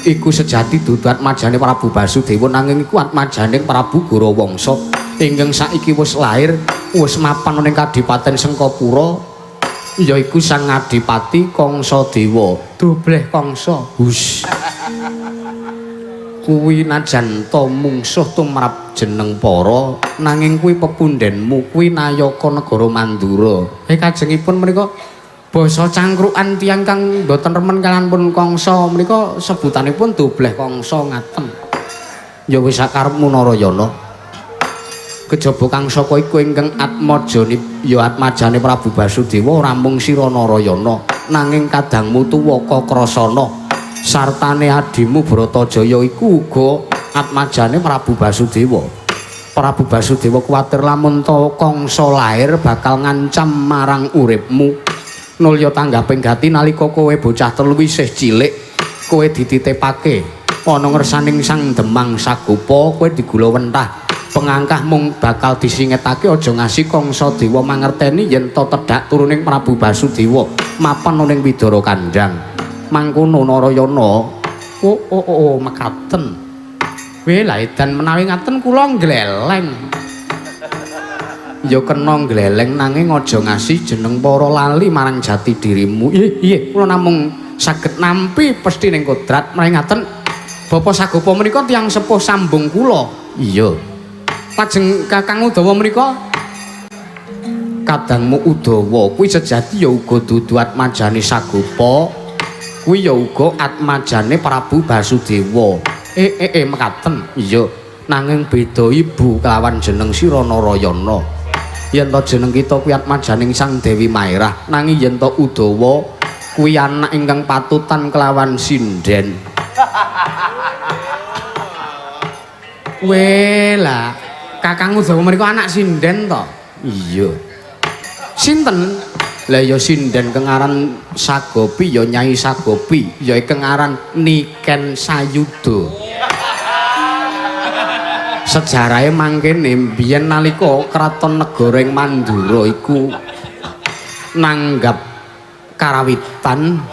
iku sejati dudu atmajane Prabu Basudewa nanging iku atmajane Prabu Gorawangsa ingkang saiki wis lair wis mapan ning Kadipaten Sengkapura yaiku Sang Adipati Kangsadewa. Dubleh Kangsa. Hus. Kuwi najan ta mungsuh tumrap jeneng para nanging kuwi pepundhenmu kuwi nayaka negara Mandura. Kajengipun menika basa cangkrukan tiyang kang mboten remen kaliyan pun Kangsa menika sebutanipun Dubleh Kangsa ngaten. Ya wis sakarepmu Narayana. Kejaba kang saka iku ingkang atmajane ya atmajane Prabu Basudewa ora mung sira Narayana nanging kadangmu tuwa Kakrasana sartane adimu Bratajaya iku uga atmajane Prabu Basudewa. Prabu Basudewa kuwatir lamun ta Kangsa lair bakal ngancam marang uripmu. Nulya tanggaping gati nalika kowe bocah telu isih cilik, kowe dititipake ana ngersaning Sang Demang Sagopa, kowe digula wentah. Pengangkah mung bakal disingetake aja ngasi Kangsa Dewa mangerteni yen ta tedhak turuning Prabu Basudewa mapan ana ing Widara Kandhang. Mangkono Narayana. Oh oh oh mekaten. Weh lah edan menawi ngaten kula ngleleng. Ya kena ngleleng nanging aja ngasi jeneng para lali marang jati dirimu. Ih iya kula namung saged nampi pesthi ning kodrat. Menawi ngaten Bapak Sagopa menika tiyang sepuh sambung kula. Iya. Lajeng Kakang Udawa menika kadangmu Udawa kuwi sejati ya uga dudu atmajane Sagopa, kuwi ya uga atmajane Prabu Basudewa. Mekaten. Iya, nanging beda ibu kelawan jeneng sira Narayana. Yen ta jeneng kita kuwi atmajaning Sang Dewi Maerah, nanging yen ta Udawa kuwi anak ingkang patutan kelawan sinden. Weh lah, Kakang Udawa menika anak sinden to? Iya. Sinten? Lah ya sinden kang aran Sagopi ya Nyai Sagopi, ya kang aran Niken Sayuda. Sejarahe mangkene biyen nalika kraton negara ing Mandura iku nanggap karawitan,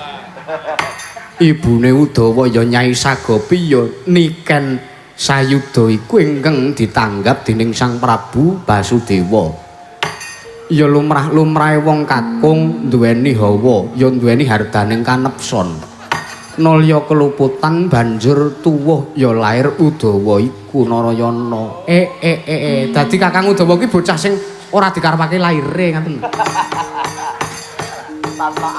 ibune Udawa ya Nyai Sagopi ya Niken Sayuda iku ingkang ditanggap dening Sang Prabu Basudewa. Ya lumrah-lumrahe wong kakung duweni hawa, ya duweni hardaning kanepson. Nalya keluputan banjur tuwuh ya lair Udawa iku Narayana. Dadi Kakang Udawa ki bocah sing ora dikarepake laire ngaten.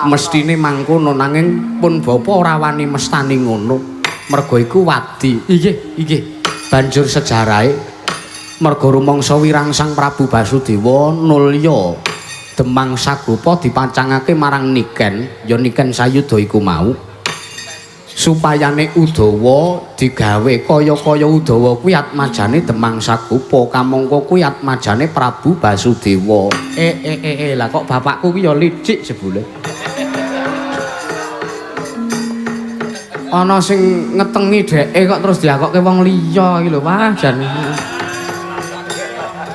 Mestine mangkono nanging pun bapa ora wani mestani ngono. Merga iku wadi. Inggih, inggih. Banjur sejarahe merga rumangsa wirang Sang Prabu Basudewa nulya Demang Sagopa dipacangake marang Niken, ya Niken Sayuda iku mau. Supayane Udawa digawe kaya-kaya Udawa kuwi atmajane Demang Sagopa kamangka kuwi atmajane Prabu Basudewa. Lah kok bapakku ki ya licik jebule. Ana sing ngetengi dheke kok terus diakokke wong liya iki lho, wah jan.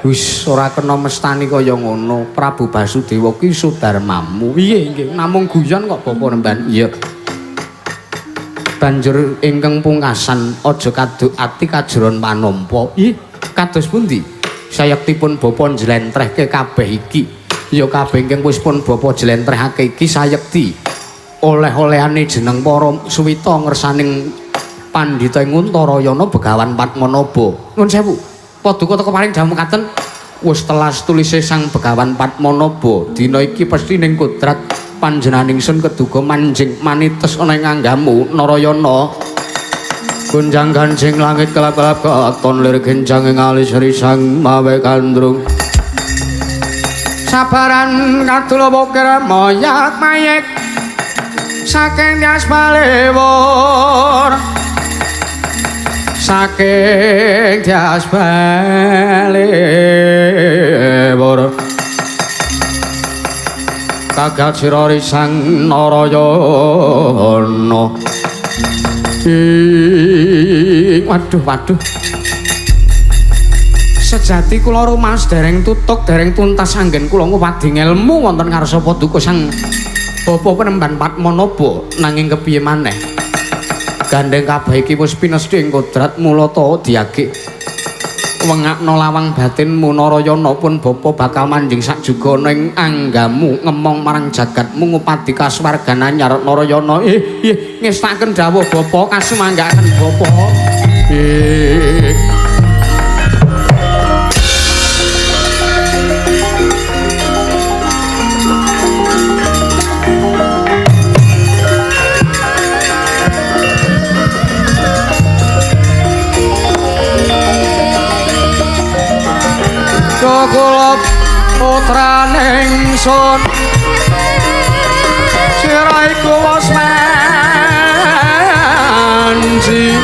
Wis ora kena mestani kaya ngono. Prabu Basudewa ki sudarmamu. Piye nggih, namung guyon kok bapa nemban. Iya. Banjur ingkang pungkasan aja kaduk ati kajuron panampa. Ih, kados pundi? Sayektipun bapa njlentrehke kabeh iki. Ya kabeh ingkang wis pun bapa jlentrehake iki sayekti oleh-olehane jeneng para suwita ngersaning pandhita ing Untarayana Begawan Padmanaba. Nuwun sewu. Paduka teka paring dawuh mekaten wis telas tulise Sang Begawan Padmanaba. Dina iki pesthi ning kodrat panjenengan ingsun keduga manjing manites ana ing anggamu Narayana. Gonjang ganjing langit kelap-kelap katon lir genjang ing alis risang mawe gandrung. Sabaran kadula wukir moyak mayek saking Tyas Balewur. Saking Tyas Balewur. Kagat sira risang Narayana. Waduh, waduh. Sejati kula rumaos dereng tutuk, dereng tuntas anggen kula ngupadi ngelmu wonten ngarsa paduka Sang Bapa Penemban Padmanaba nanging kepiye maneh. Gandeng kabeh iki wis pinesti ing kodrat mula ta diagek. Wengakno lawang batinmu Narayana pun bapa bakal manjing sak juga ning anggamu ngemong marang jagatmu ngupadi kasuwargan anyar Narayana. Ih, ngestakaken dawuh bapa kasumanggaaken bapa. Kula putraning sun sira iku wis manji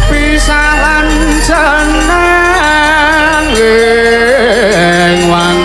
pisahan jeneng wang.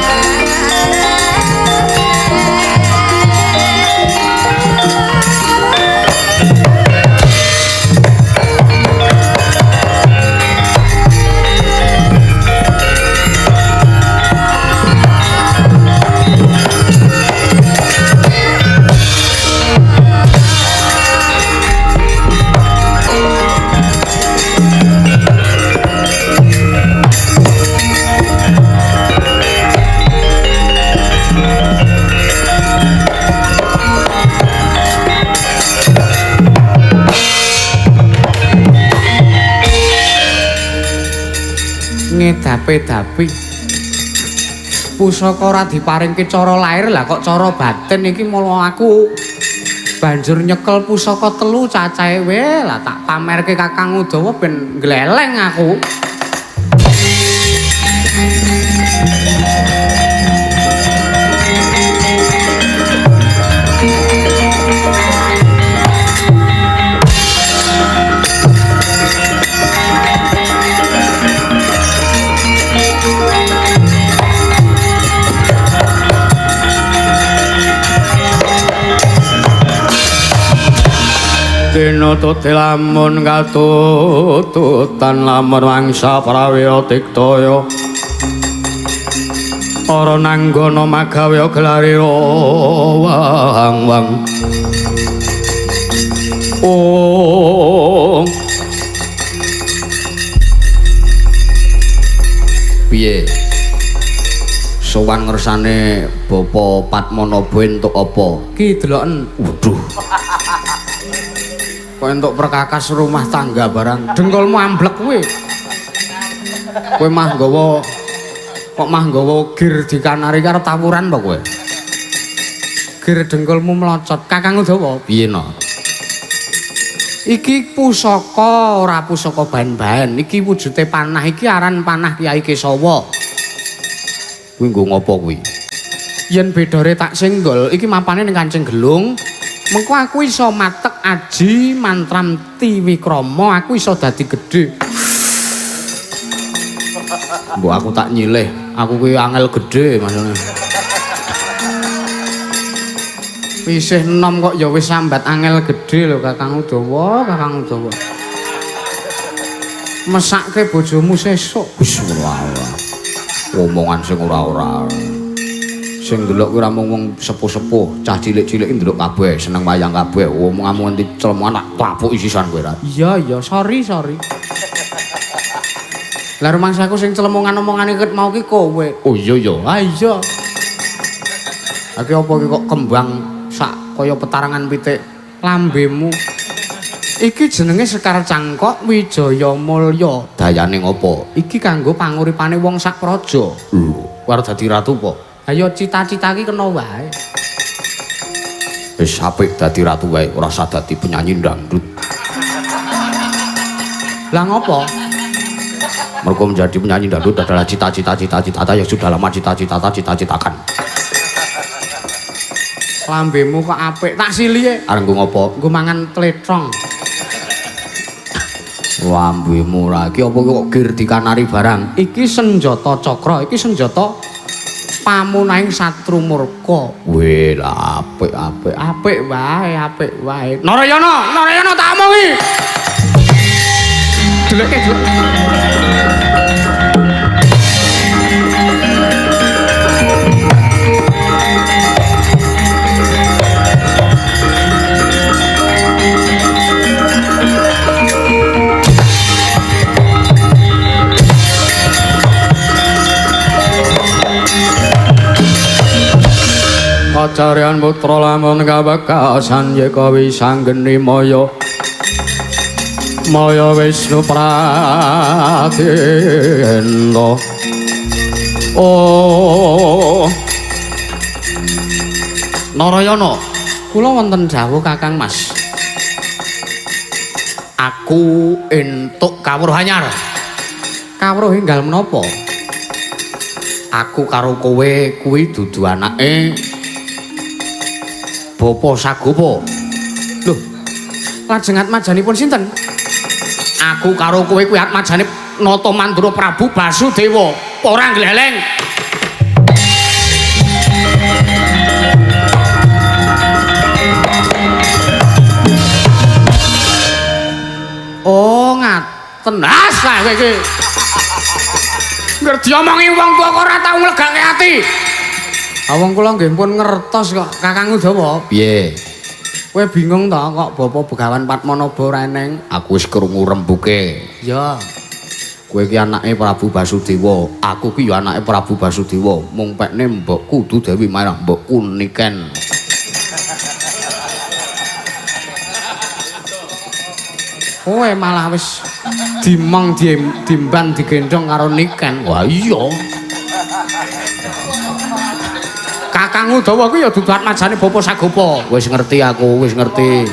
Ngedape-dapi pusaka ora diparingke cara lair lah kok cara batin iki mula aku banjur nyekel pusaka telu cacahe we lah tak pamerke Kakang Udawa ben gleleng aku. Tinututi lamun katututan lamun wangsa prawira tiktaya ora nanggana magawe gelarira wang-wang. Oh piye sowan ngersane Bapa Padmanaba entuk apa? Ki deloken. Waduh. Kok entuk perkakas rumah tangga barang. Dengkulmu amblek kuwi. Kowe mah nggawa kok mah nggawa gir dikanari karo tawuran apa kowe? Gir dengkulmu melocot. Kakang Udawa, piye no? Iki pusaka ora pusaka baen-baen. Iki wujude panah iki aran panah Kyai Kesawa. Kuwi nggo ngopo kuwi? Yen bedore tak senggol, iki mapane ning Kancing Gelung. Mengko aku iso matek aji mantram tiwikrama, aku iso dadi gedhe. Mbok aku tak nyilih, aku kuwi angel gedhe maksudnya. Isih enom kok ya wis sambat angel gedhe lho Kakang Udawa, Kakang Udawa. Mesake bojomu sesuk. Wis ora. Omongan sing ora-ora. Sing ndelok kuwi ora mung wong sepuh-sepuh, cah cilik-cilik ndelok kabeh, seneng wayang kabeh. Omonganmu nganti celemongan tak tapuki sisan kowe ra. Iya, iya, sorry, sorry. Lah rumangsaku sing celemongan omongane ket mau ki kowe. Oh iya iya. Ah iya. Iki apa iki kok kembang sak kaya petarangan pitik lambemu. Iki jenenge Sekar Cangkok Wijaya Mulya. Dayane ngopo? Iki kanggo panguripane wong sak praja. Lho, kowe arep dadi ratu apa? Ayo cita-cita iki kena wae. Wis apik dadi ratu wae, ora usah dadi penyanyi dangdut. Lah ngopo? Mergo menjadi penyanyi dangdut adalah cita-cita cita-cita yang sudah lama cita-cita cita-citakan. Lambemu kok apik, tak silihe. Arep nggo ngopo? Nggo mangan tletong. Lambemu ra iki apa kok gir dikanari barang? Iki senjata cakra, iki senjata pamunahing satru murka. Weh, lah apik-apik. Apik wae, apik wae. Narayana, Narayana tak omongi. Deleke, delek. Acaryan putra lamun kabakasan yeka wisanggeni maya maya Wisnu Pratenda. Oh Narayana, kula wonten dawuh Kakang Mas. Aku entuk kawruh anyar. Kawruh enggal menapa? Aku karo kowe kuwi dudu anake Bapa Sagopa. Lho, lajeng atmajanipun sinten? Aku karo kowe kuwi atmajane Nata Mandura Prabu Basudewa. Ora gleleng. Oh, ngaten. Ah, kowe iki. Ngger diomongi wong tuwa kok ora tau nglegake ati. Ah wong kula nggih pun ngertos kok Kakang Udawa. Piye? Kowe bingung to kok Bapak Begawan Padmanaba ora eneng? Aku wis krungu rembuke. Ya. Kowe ki anake Prabu Basudewa, aku ki ya anake Prabu Basudewa. Mung pekne mbokku kudu Dewi Mairah, mbokku Niken. Kowe malah wis dimong dimban digendhong karo Niken. Wah iya. Kakang Udawa kuwi ya dudu atmajane Bapa Sagopa. Wis ngerti aku, wis ngerti.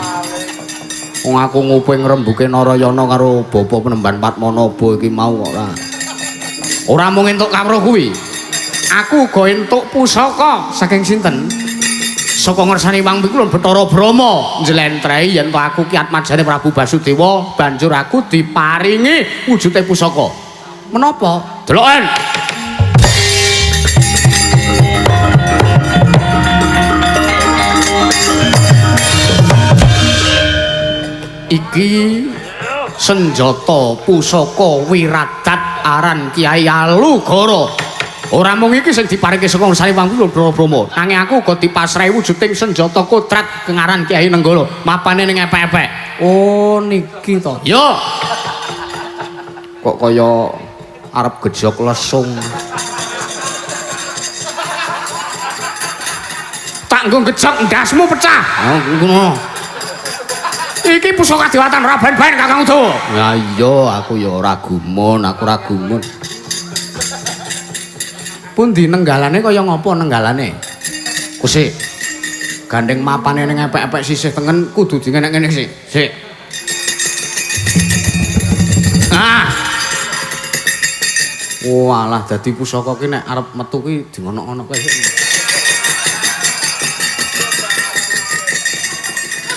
Wong aku nguping rembuke Narayana karo Bapa Penemban Padmanaba iki mau kok ora. Ora mung entuk kawruh kuwi. Aku uga entuk pusaka saking sinten? Saka ngersane Wang Pikulun Bathara Brahma njlentrehi yen to aku ki atmajane Prabu Basudewa, banjur aku diparingi wujude pusaka. Menapa? Deloken. Iki senjata pusaka wiradat aran Kyai Alugoro. Ora mung iki sing diparingke saka ngersane Wang Pikulun Brahma, nanging aku uga dipasrahi wujuding senjata kodrat kengaran Kyai Nenggala, mapane ning epek-epek. Oh niki to. Yo. Kok kaya arep gejok lesung. Tak nggo gejok ndasmu pecah. Oh ngono. Iki pusaka dewatan ora ben-ben Kakang Udawa. Ya iya, aku ya ora gumun, aku ora gumun. Pundi nenggalane kaya ngapa nenggalane? Kusik. Gandeng mapane ning epek-epek sisih tengen kudu dingenek-ngenek sik. Sik. Ah. Walah dadi pusaka ki nek arep metu ki di ngono-ngono kae.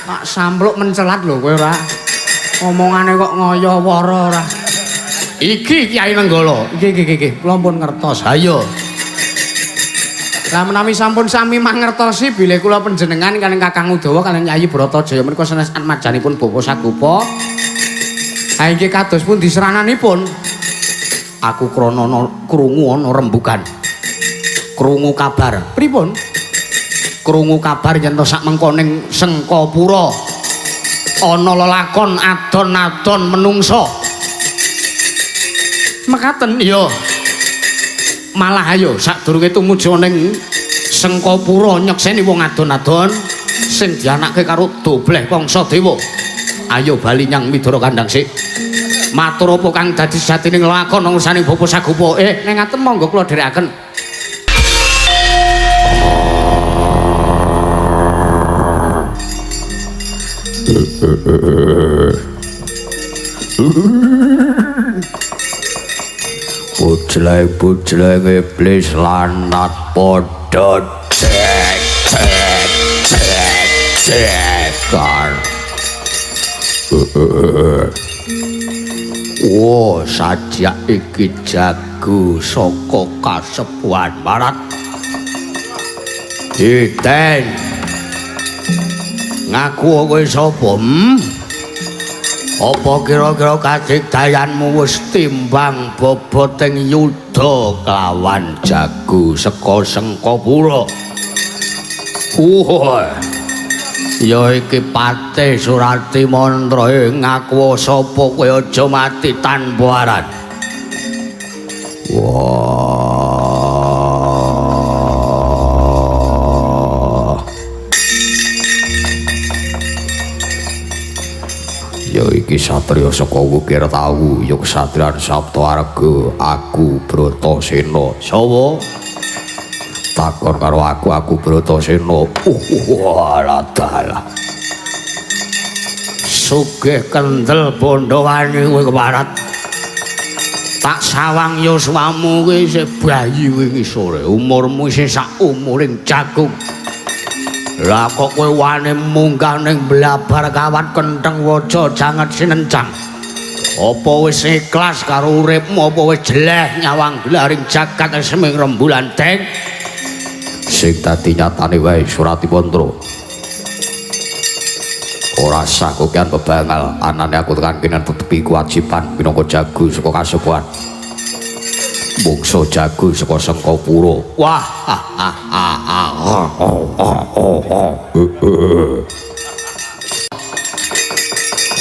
Pak sampluk mencelat lho kowe ora. Omongane kok ngoyo wara ora. Iki Kyai Nenggala. Iki iki iki kula pun ngertos. Ha iya. Lah menawi sampun sami mangertosi bilih kula panjenengan kaliyan Kakang Udawa kaliyan Yayi Bratajaya menika sanes atmajanipun Bapak Sagopa. Ha inggih kados pundi serananipun? Aku krana krungu ana rembugan. Krungu kabar. Pripun? Krungu kabar yen to sak mengko ning Sengkapura ana lelakon adon-adon menungsa. Mekaten? Iya. Malah ayo sadurunge tumuju ning Sengkapura nyekseni wong adon-adon sing dianake karo Dobleh Kangsa Dewa. Ayo bali nyang Widara Kandang sik. Matur apa kang dadi sejatine nglakon urusane Bapak Sagopa? Nek ngaten monggo kula dherekaken. Bujleng-bujleng iblis lanat padha cek cek cek cekan. Oh, sajak iki jago saka kasepuhan barat. Iten. Ngaku kowe sapa? Apa kira-kira kadigdayanmu wis timbang boboting yuda kelawan jago saka Sengkapura? Wah. Ya iki Patih Surati Mantra ngaku sapa kowe aja mati tanpa aran. Wah. Ya iki satriya saka Wukir Tawu, ya kesatriyan Saptaarga, aku Bratasena. Sapa? Takon karo aku, aku Bratasena. Walah dalah. Sugih kendel bondowani kowe keparat. Tak sawang yuswamu kuwi isih bayi wingi sore, umurmu isih sak umuring jagung. Lah kok kowe wani munggah ning blabar kawat kentheng waja janget sinencang. Apa wis ikhlas karo uripmu, apa wis jeleh nyawang glaring jagat seming rembulan deng? Sing dadi nyatane wae Surati Mantra. Ora sah kokean bebangal anane aku tekan kene tetepi kewajiban minangka jago saka kasepuhan. Mungso jago saka Sengkapura. Wah.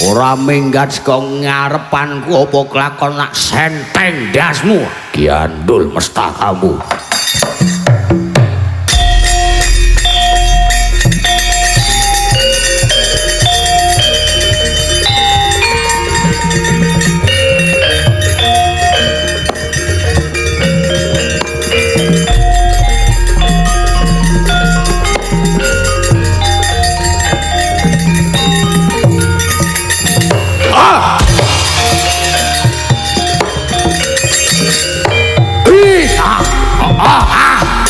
Ora minggat saka ngarepanku apa kelakon nak senteng ndasmu. Giandul mestakamu. Ah!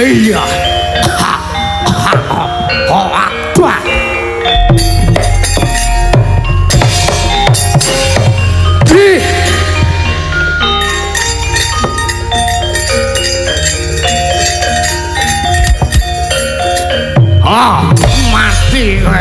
Iya. Ha. Ha. Ha. Dua. Tri. Ah, mati kowe.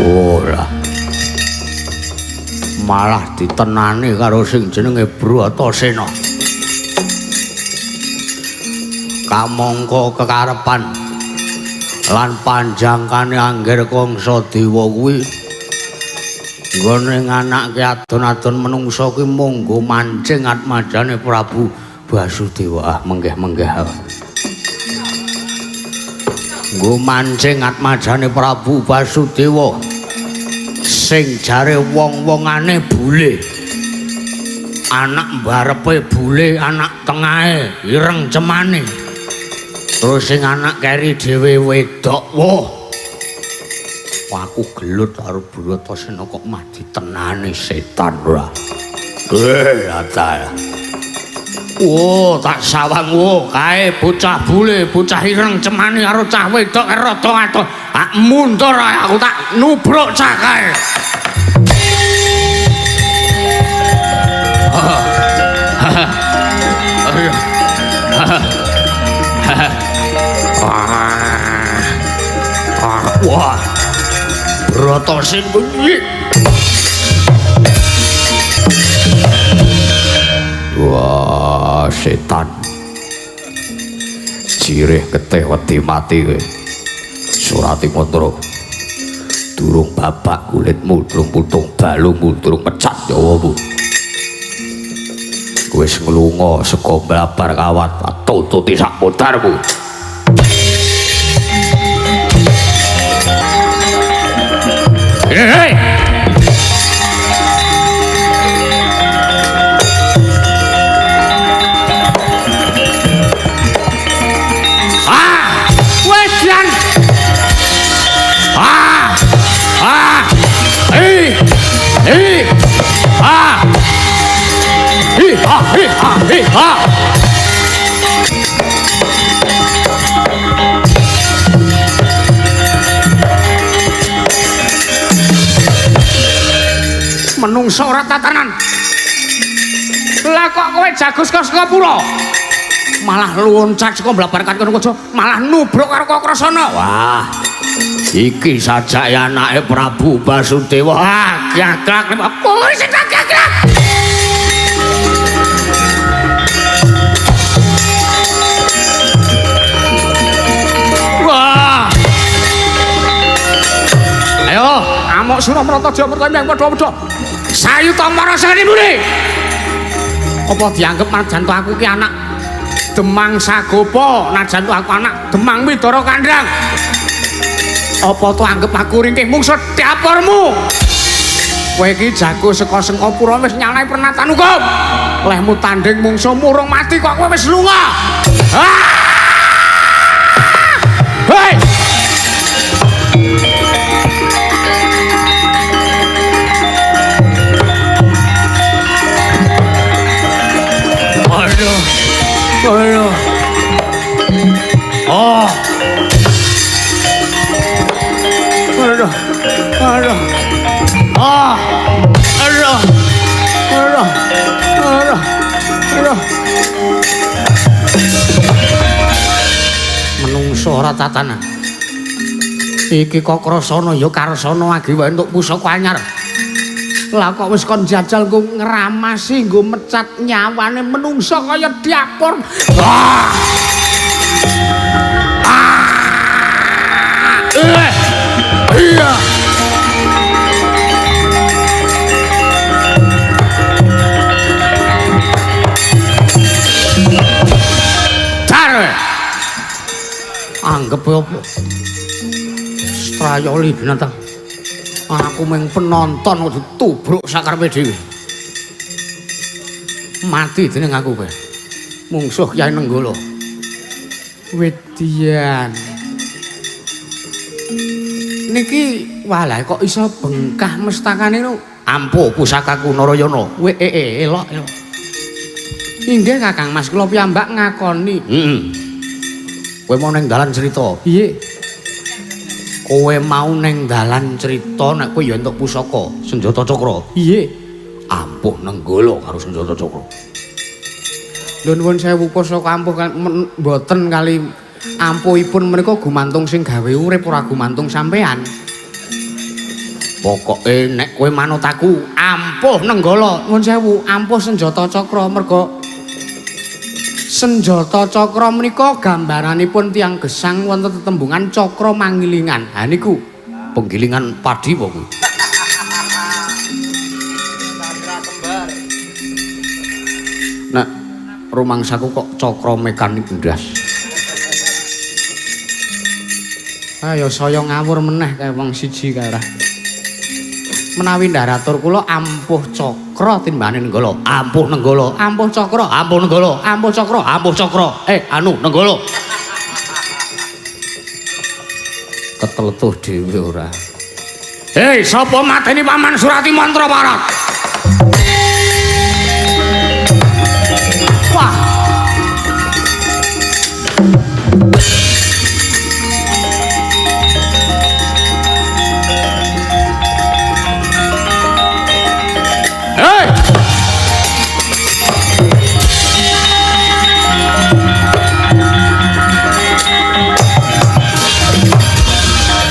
Ora. Malah ditenani karo sing jenenge Bratasena. Kamangka kekarepan lan panjangkane Angger Kangsa Dewa kuwi nggone nganake adon-adon menungsa kuwi monggo mancing atmajane Prabu Basudewa. Ah, menggeh-menggeh. Nggo mancing atmajane Prabu Basudewa sing jare wong-wongane bule. Anak mbarepe bule, anak tengahe ireng cemane. Terus sing anak keri dhewe wedok. Wah. Aku gelut karo Bratasena kok mah ditenani setan ora. Ata. Wo, tak sawang wo, kae bocah bule, bocah ireng cemane karo cah wedok rada atuh. Tak mundur aku tak nubruk cah kae. Wah. Bratasena kuwi. Wah, setan. Jirih getih wedi mati kowe. Surati mantra. Durung babak kulitmu, durung putung balungmu, durung pecat nyawamu. Wis nglunga saka mlabar kawat, tututi sak putarmu. Hei! Ah! Wedan! Ah! Ah! Hei! Hei! Ah! Hi ha hi ha hi ha! Menungso ora tatanan. Lah kok kowe jago saka Sengkapura? Malah loncat saka mblabar kono aja malah nubruk karo Kakrasana. Wah. Iki sajake anake Prabu Basudewa. Ah, gaglak kowe sing gaglak. Wah. Ayo, amok Suramrata Jamarta yang padha-padha. Sayuta marasa muni. Apa dianggep najan to aku ki anak Demang Sagopa, najan to aku anak Demang Widara Kandhang. Apa to anggep aku ringkih mungsu dapurmu? Kowe iki jago saka Sengkapura wis nyalahi pernatan hukum. Lehmu tanding mungsuhmu urung mati kok kowe wis lunga. Ah! Hei! Aduh. Aduh. Oh. Aduh. Aduh. Ah. Aduh. Aduh. Aduh. Aduh. Menungso ora tatanan. Iki Kakrasana ya Karsana agi wae entuk pusaka anyar. Lah kok wis kon jajal nggo ngramasi nggo mecat nyawane menungso kaya dapur. Ah. Ah. Iya. Dar. Anggep opo? Strayoli binatang. Aku mung penonton kok ditubruk sakarepe dhewe. Mati dening aku kowe. Mungsuh Kyai Nenggala. Wedian. Niki walah kok iso bengkah mestakane nu. Ampuh pusakaku Narayana. We elok elok. Inggih Kakang Mas kula piyambak ngakoni. Heeh. Kowe mau ning dalan cerita. Piye? Kowe mau ning dalan cerita nek kowe ya entuk pusaka senjata cakra. Piye? Ampuh Nenggala karo senjata cakra. Lho nuwun sewu pusaka ampuh mboten kali ampuhipun menika gumantung sing gawe urip ora gumantung sampean. Pokoke nek kowe manut aku ampuh Nenggala. Nuwun sewu ampuh senjata cakra merga senjata cakra menika gambaranipun tiyang gesang wonten tetembungan cakra mangilingan. Ha niku penggilingan padi apa kuwi? Cakra kembar. Nek rumangsaku kok cakra mekanik ndas. Ayo saya ngawur meneh kae wong siji kae ora. Menawi ndaratur kula ampuh cakra timbane Nenggala. Ampuh Nenggala, ampuh cakra, ampuh Nenggala, ampuh cakra, ampuh cakra. Anu Nenggala. Keteletuh dhewe ora. Hei, sapa mateni Paman Surati Mantra Parat? Wah. Hei!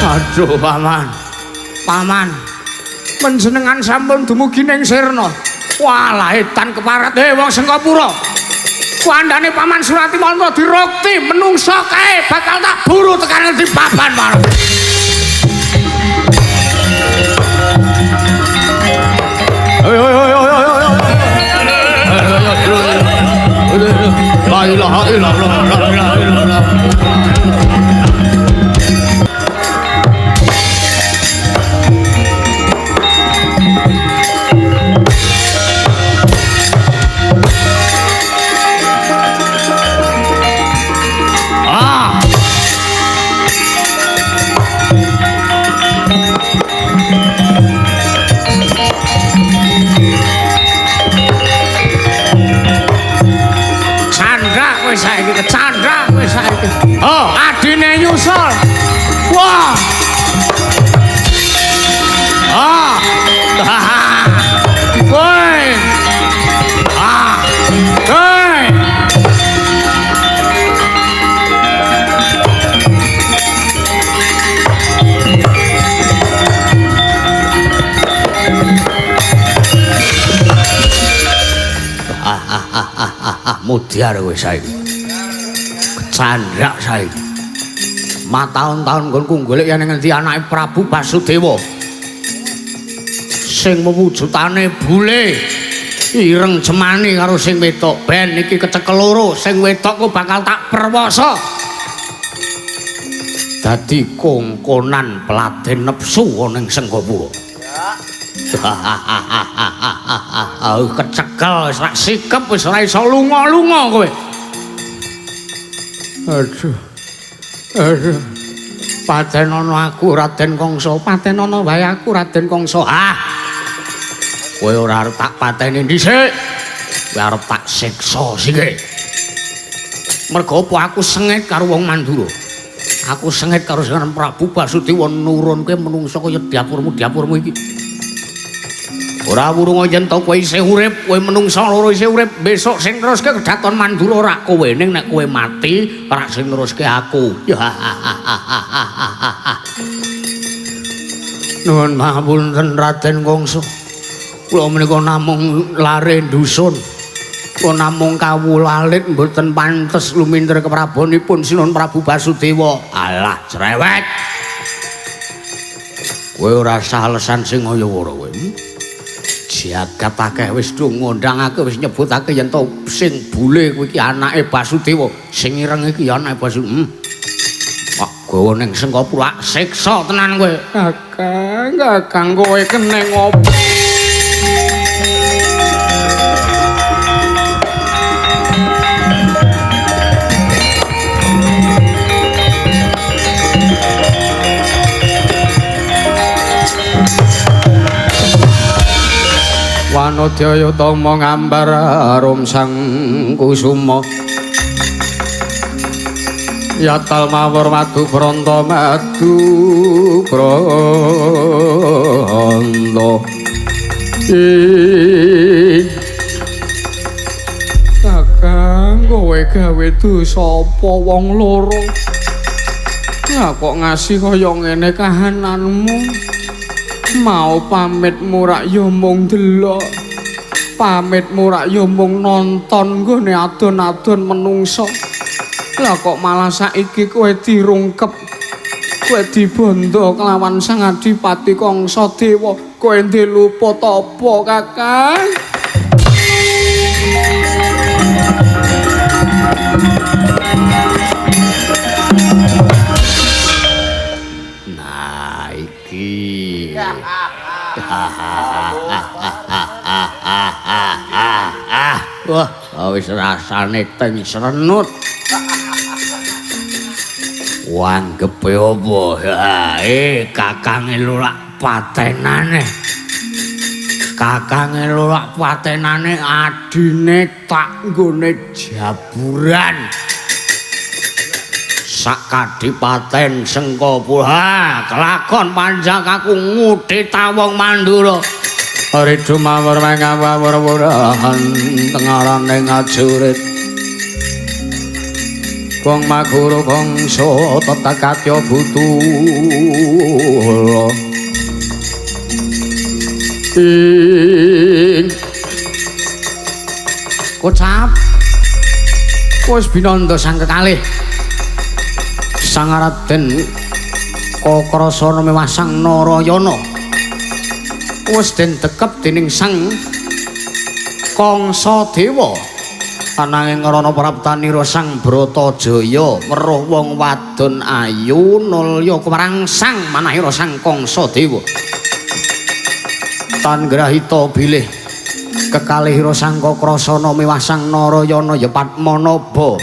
Aduh, Paman. Paman. Panjenengan sampun dumugi ning Sirna. Walah edan keparat wong Sengkapura. Kandhane Paman Surati Mantra dirukti menungso kae bakal tak buru tekan di papan, Paman. La ilaha illallah, la ilaha illallah. Ah. Chandra kowe saiki kecandra kowe saiki. Oh, adine nyusul. Wah. Ah. Woi. Ah. Mudyar kowe saiki. Kecandhak saiki. Mataun-taun nggonku golek yen ngendi anake Prabu Basudewa. Sing mewujudane bule ireng jemani karo sing wedok. Ben iki kecekel loro, sing wedok ku bakal tak perwasa. Dadi kongkonan peladen nepsu ana ing Senggapura. Kecekel wis rak sikep wis ora iso lunga-lunga kowe. Aduh. Aduh. Patenono aku Raden Kangsa, patenono wae aku Raden Kangsa. Ah. Kowe ora arep tak pateni dhisik. Kowe arep tak siksa sike. Mergo apa aku sengit karo wong Mandura. Aku sengit karo Sang Prabu Basudewa nurunke menungsa kaya dapurmu-dapurmu iki. Ora wurung yen to kowe isih urip, kowe menungsa loro isih urip, besok sing neruske kedaton Mandura ora kowe, ning nek kowe mati ora sing neruske aku. Nuwun pangapunten Raden Kangsa. Kula menika namung lare dusun. Kula namung kawula alit mboten pantes lumintir keprabonipun Sinuhun Prabu Basudewa. Alah cerewet. Kowe ora usah alesan sing kaya ora kowe. Jagat akeh wis do ngondangake wis nyebutake yen to sing bule kuwi iki anake Basudewa, sing ireng iki ya anake Basudewa. Pak gawa ning Sengkapura siksa tenan kowe. Kakang, Kakang kowe keneng opo? Wanodya tama ngambar arum sang kusuma yatal mawur madu bronto madu bronto. Kakang kowe gawe dosa apa wong loro? Lah kok ngasih kaya ngene kahananmu? Mau pamitmu rak ya mung delok, pamitmu rak ya mung nonton nggone adon-adon menungso. Lah kok malah saiki kowe dirungkep, kowe dibondo kelawan Sang Adipati Kangsa Dewa. Kowe ndek luput apa, Kakang? Nah iki. Wah, wis rasane teng srenut. Wanggepe apa? Kakange lurak patenane. Kakange lurak patenane adine tak nggone jaburan. Sak kadipaten Sengkapura kelakon panjang aku ngudhi tawong Mandura. Ridu mawur mangawur-wurahan tengarane ngajurit. Wong maguru bangsa tetekatya butul. Ing kocap wis binanda sang kekalih. Sang Raden Kakrasana mewah Sang Narayana wis den dekep dening Sang Kangsa Dewa. Ananging ngrana praptanira Sang Bratajaya weruh wong wadon ayu nulya kemrangsang manahira Sang Kangsa Dewa. Tan grahita bilih kekalihira Sang Kakrasana mewah Sang Narayana ya Padmanaba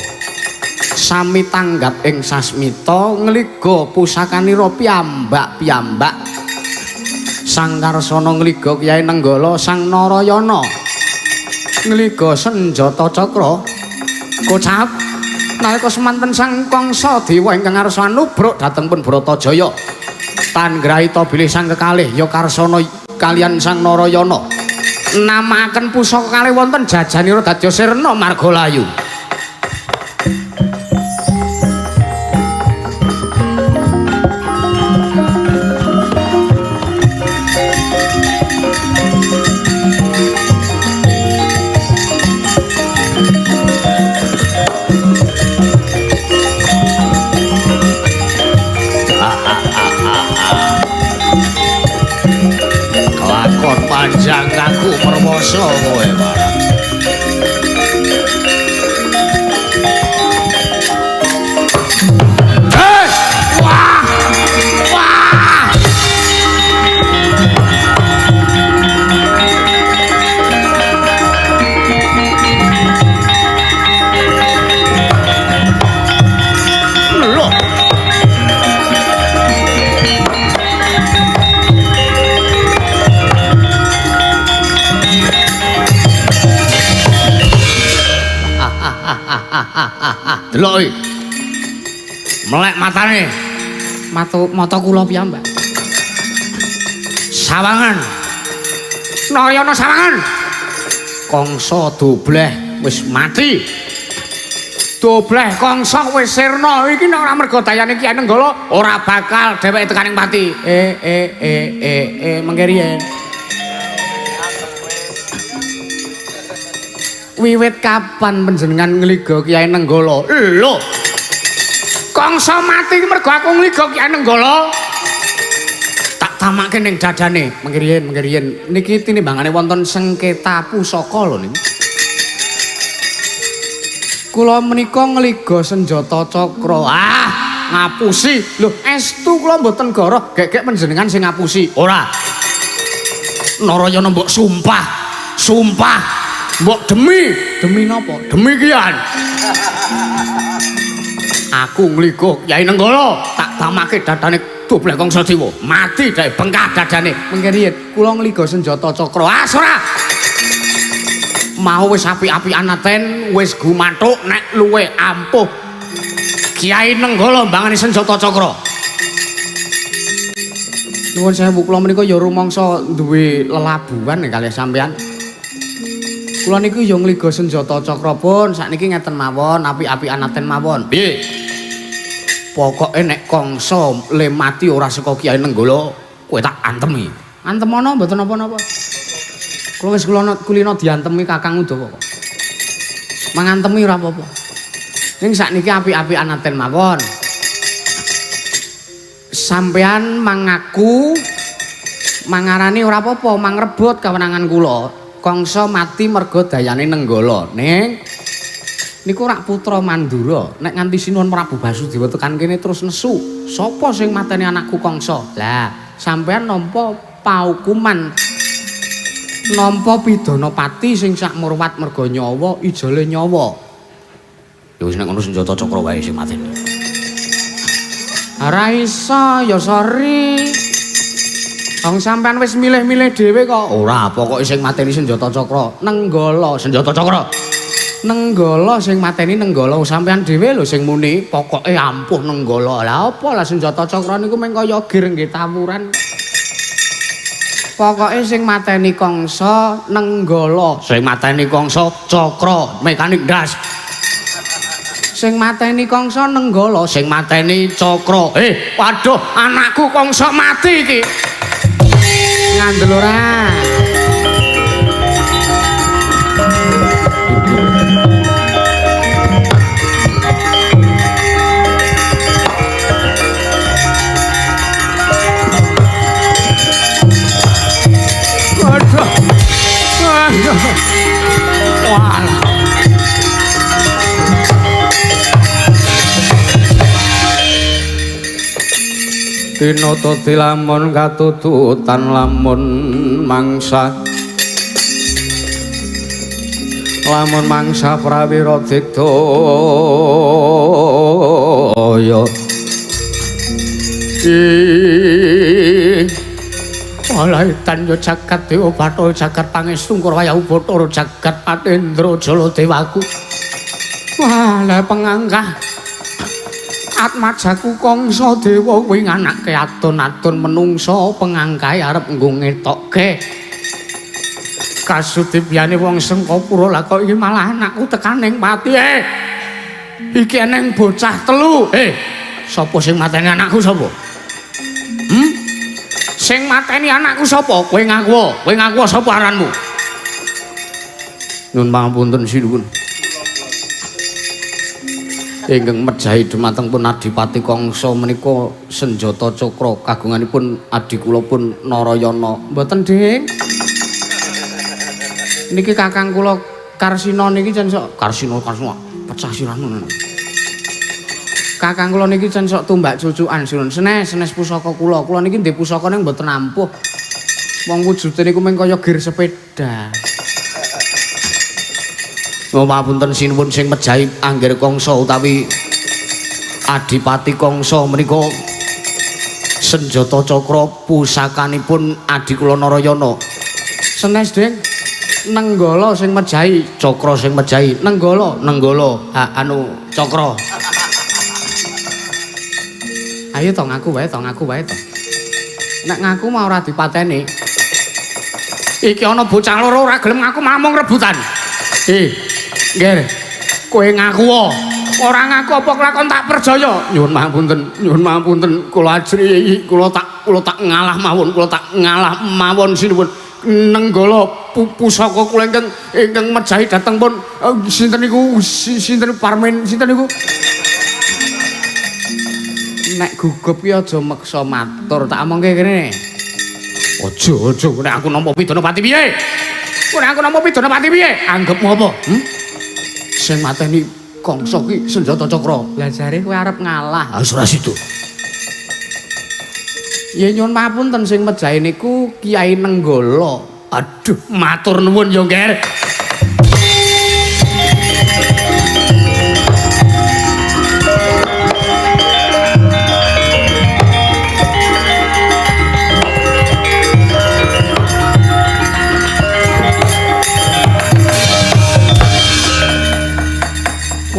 sami tanggap ing sasmita ngliga pusakanira piyambak-piyambak. Sang Karsana ngliga Kyai Nenggala, Sang Narayana ngliga senjata cakra. Kocap nalika semanten Sang Kangsa Dewa ingkang ngarsa anubruk dhateng pun Bratajaya. Tan grahita bilih sang kekalih ya Karsana kaliyan Sang Narayana namakaken pusaka kalih wonten jajanira dadya sirna margalayu. Panjang kaku perwoso kowe marang. Wah! Wah! Loh. Delok iki. Melek matane. Mata kula piyambak. Sawangan. Narayana sawangan. Kangsa dobleh wis mati. Dobleh Kangsa wis sirna. Iki nek ora mergo dayane Kyai Nenggala ora bakal dheweke tekaning pati. Mengke riyen. Wiwit kapan panjenengan ngliga Kyai Nenggala? Lho. Kangsa mati mergo aku ngliga Kyai Nenggala. Tak tamake ning dadane. Mengke riyen. Niki tinimbangane wonten sengketa pusaka lho niki. Kula menika ngliga senjata cakra. Ah, ngapusi. Lho, estu kula mboten goroh gek-gek panjenengan sing ngapusi. Ora. Narayana mbok sumpah. Sumpah. Mbok demi napa? Demikian. Aku ngliga Kyai Nenggala, tak tamake dadane dobleh Kangsa Dewa. Mati dhek bengkah dadane. Mengke riyen kula ngliga senjata cakra. Ah, ora. Mau wis apik-apikan aten, wis gumathuk nek luwe ampuh. Kyai Nenggala mbangane senjata cakra. Nuwun sewu, kula menika ya rumangsa duwe lelabuhan kalih sampean. Kula niku ya ngliga senjata cakra pun, sakniki ngeten mawon, apik-apikan aten mawon. Piye? Pokoke nek Kangsa le mati ora saka Kyai Nenggala, kowe tak antemi. Antem ana mboten napa-napa. Kula wis kulino diantemi Kakang Udawa kok. Mangantemi ora apa-apa. Ning sakniki apik-apikan aten mawon. Sampean mangaku mangarani ora apa-apa, mangrebut kewenangan kula. Kangsa mati mergo dayane Nenggala. Ning niku rak putra Mandura. Nek nganti Sinuwun Prabu Basudewa tekan kene terus nesu, sapa sing mateni anakku Kangsa? Lah, sampean nampa paukuman. Nampa pidana pati sing sak murwat mergo nyawa ijole nyawa. Ya wis nek ngono senjata cakra wae sing mateni. Ora iso, ya sorry. Wong sampean wis milih-milih dhewe kok. Ora, pokoke sing mateni senjata cakra Nenggala, senjata cakra. Nenggala sing mateni Nenggala, sampean dhewe lho sing muni, pokoke ampuh Nenggala. Lah apa lah senjata cakra niku mung kaya gir nggih tawuran. Pokoke sing mateni Kangsa Nenggala, sing mateni Kangsa cakra mekanik ndas. Sing mateni Kangsa Nenggala, sing mateni cakra. Waduh, anakku Kangsa mati iki. Ngandel ora? Waduh. Waduh. Wah. Tinata dilamun katututan lamun mangsa. Lamun mangsa prawira digdaya. Walaitan yo jagat dewa bathara jagat pangestu Wayah Bathara jagat Patendra Jala Dewaku. Wah, lah pengangkah atmajaku Kangsa Dewa kuwi nganake adon-adon menungsa pengangkahe arep nggo ngetokke kasudibyane wong Sengkapura. Lah kok iki malah anakku tekaning pati. Iki eneng bocah telu. Sapa sing mateni anakku sapa? Sing mateni anakku sapa? Kowe ngaku sapa aranmu? Nyuwun pangapunten sinuwun. Ingkang mejahi dumateng pun Adipati Kangsa menika senjata cakra kagunganipun adi kula pun Narayana. Mboten, Ding. Niki kakang kula Karsina niki jan sok Karsina Karsina pecah sirahmu. Kakang kula niki jan sok tumbak cucukan sinuwun. Senes senes pusaka kula. Kula niki ndek pusaka ning mboten ampuh. Wong wujude niku mung kaya gear sepeda. Ngapunten sinuwun sing mejahi Anggir Kangsa utawi Adipati Kangsa menika senjata cakra pusakanipun adi kula Narayana. Senes, Ding. Nenggala sing mejahi, cakra sing mejahi. Nenggala, nenggala, ha anu cakra. Ayo to ngaku wae to, ngaku wae to. Nek ngaku mau ora dipateni. Iki ana bocah loro ora gelem ngaku mamung rebutan. Nggih. Kowe ngaku wae. Ora ngaku apa kelakon tak percaya. Nyuwun mahapunten, nyuwun mahapunten kula ajri kula tak ngalah mawon, kula tak ngalah mawon sinuwun. Nenggala pusaka kula ingkang mejahi dhateng pun sinten niku sinten Parmen sinten niku. Nek gugup ki aja meksa matur, tak omongke kene. Aja aja nek aku nampa pidana pati piye? Nek aku nampa pidana pati piye? Anggepmu apa? Sing mateni Kangsa ki senjata cakra. Lah jare kowe arep ngalah. Ah ora sido. Ya nyuwun papunten sing mejahi niku Kiai Nenggala. Aduh, matur nuwun ya, Nger.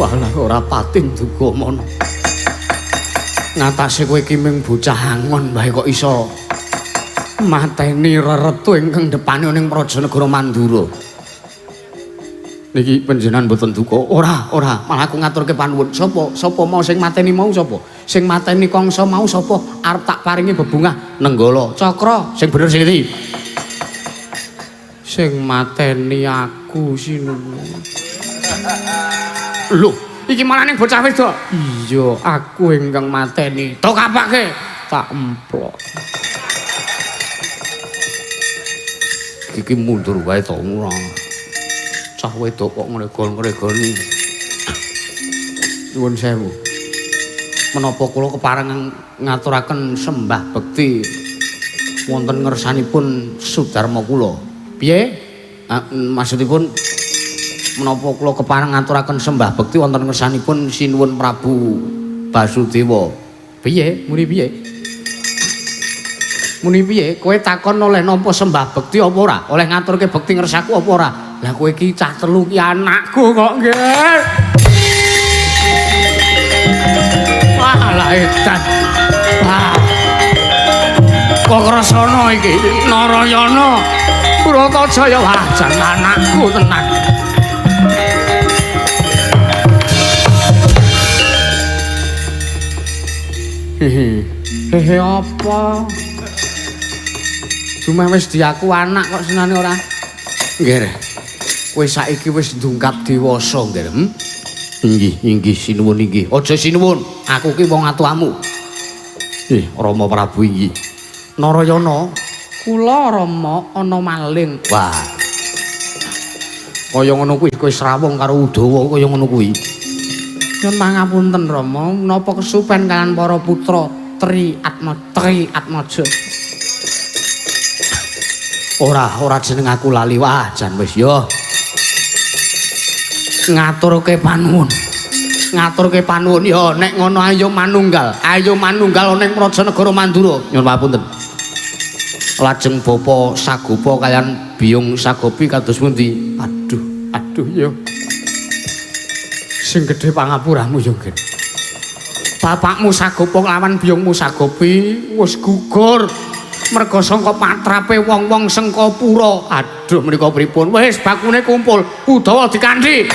Walah ora pating duga mono. Ngatasé kowe iki mung bocah angon wae kok iso mateni reretu ingkang depane ning Prajanegara Mandura. Niki panjenengan mboten duka. Ora, ora, malah aku ngaturke panuwun. Sapa? Sapa mau sing mateni mau sapa? Sing mateni Kangsa mau sapa? Arep tak paringi bebungah Nenggala. Cakra, sing bener sing iki. Sing mateni aku sinuwun. Lho, iki malah ning bocah wedok. Iya, aku ingkang mateni. Tok kapake tak emplok. Iki mundur wae to ora. Cah wedok kok ngregol-ngregoli. Nuwun sewu. Menapa kula kepareng ngaturaken sembah bekti wonten ngersanipun Sudarma kula. Piye? Maksudipun menapa kula kepareng ngaturaken sembah bekti wonten ngersanipun Sinuwun Prabu Basudewa. Piye? Muni piye? Muni piye? Kowe takon oleh nampa sembah bekti apa ora? Oleh ngaturke bekti ngersaku apa ora? Lah kowe iki cah telu ki anakku kok nggih. Wah, lah edan. Wah. Kok krasana iki Narayana Bratajaya. Wah, jan anakku tenan. Hehe. Hehe apa? Cuma wis diaku anak kok senane ora. Nggih. Kowe saiki wis ndungkap dewasa, nggih. Inggih, inggih sinuwun inggih. Aja sinuwun, aku ki wong atuamu. Rama Prabu inggih. Narayana, kula Rama ana maling. Wah. Kaya ngono kuwi kowe srawung karo Udawa kaya ngono kuwi. Nyuwun pangapunten Rama, menapa kesupen kalian para putra Tri Atma Tri Atmaja. Ora, ora jeneng aku lali. Wah, jan wis yo. Ngaturke panuwun. Ngaturke panuwun yo nek ngono ayo manunggal. Ayo manunggal ning Prajanegara Mandura. Nyuwun papunten. Lajeng Bapa Sagopa kalian Biyung Sagopi kados pundi? Aduh, aduh yo. Sing gedhe pangapuramu yo, Nggih. Bapakmu Sagopa lawan biyungmu Sagopi wis gugur merga sangka patrape wong-wong Sengkapura. Aduh menika pripun? Wis bakune kumpul, Udawa dikanthi.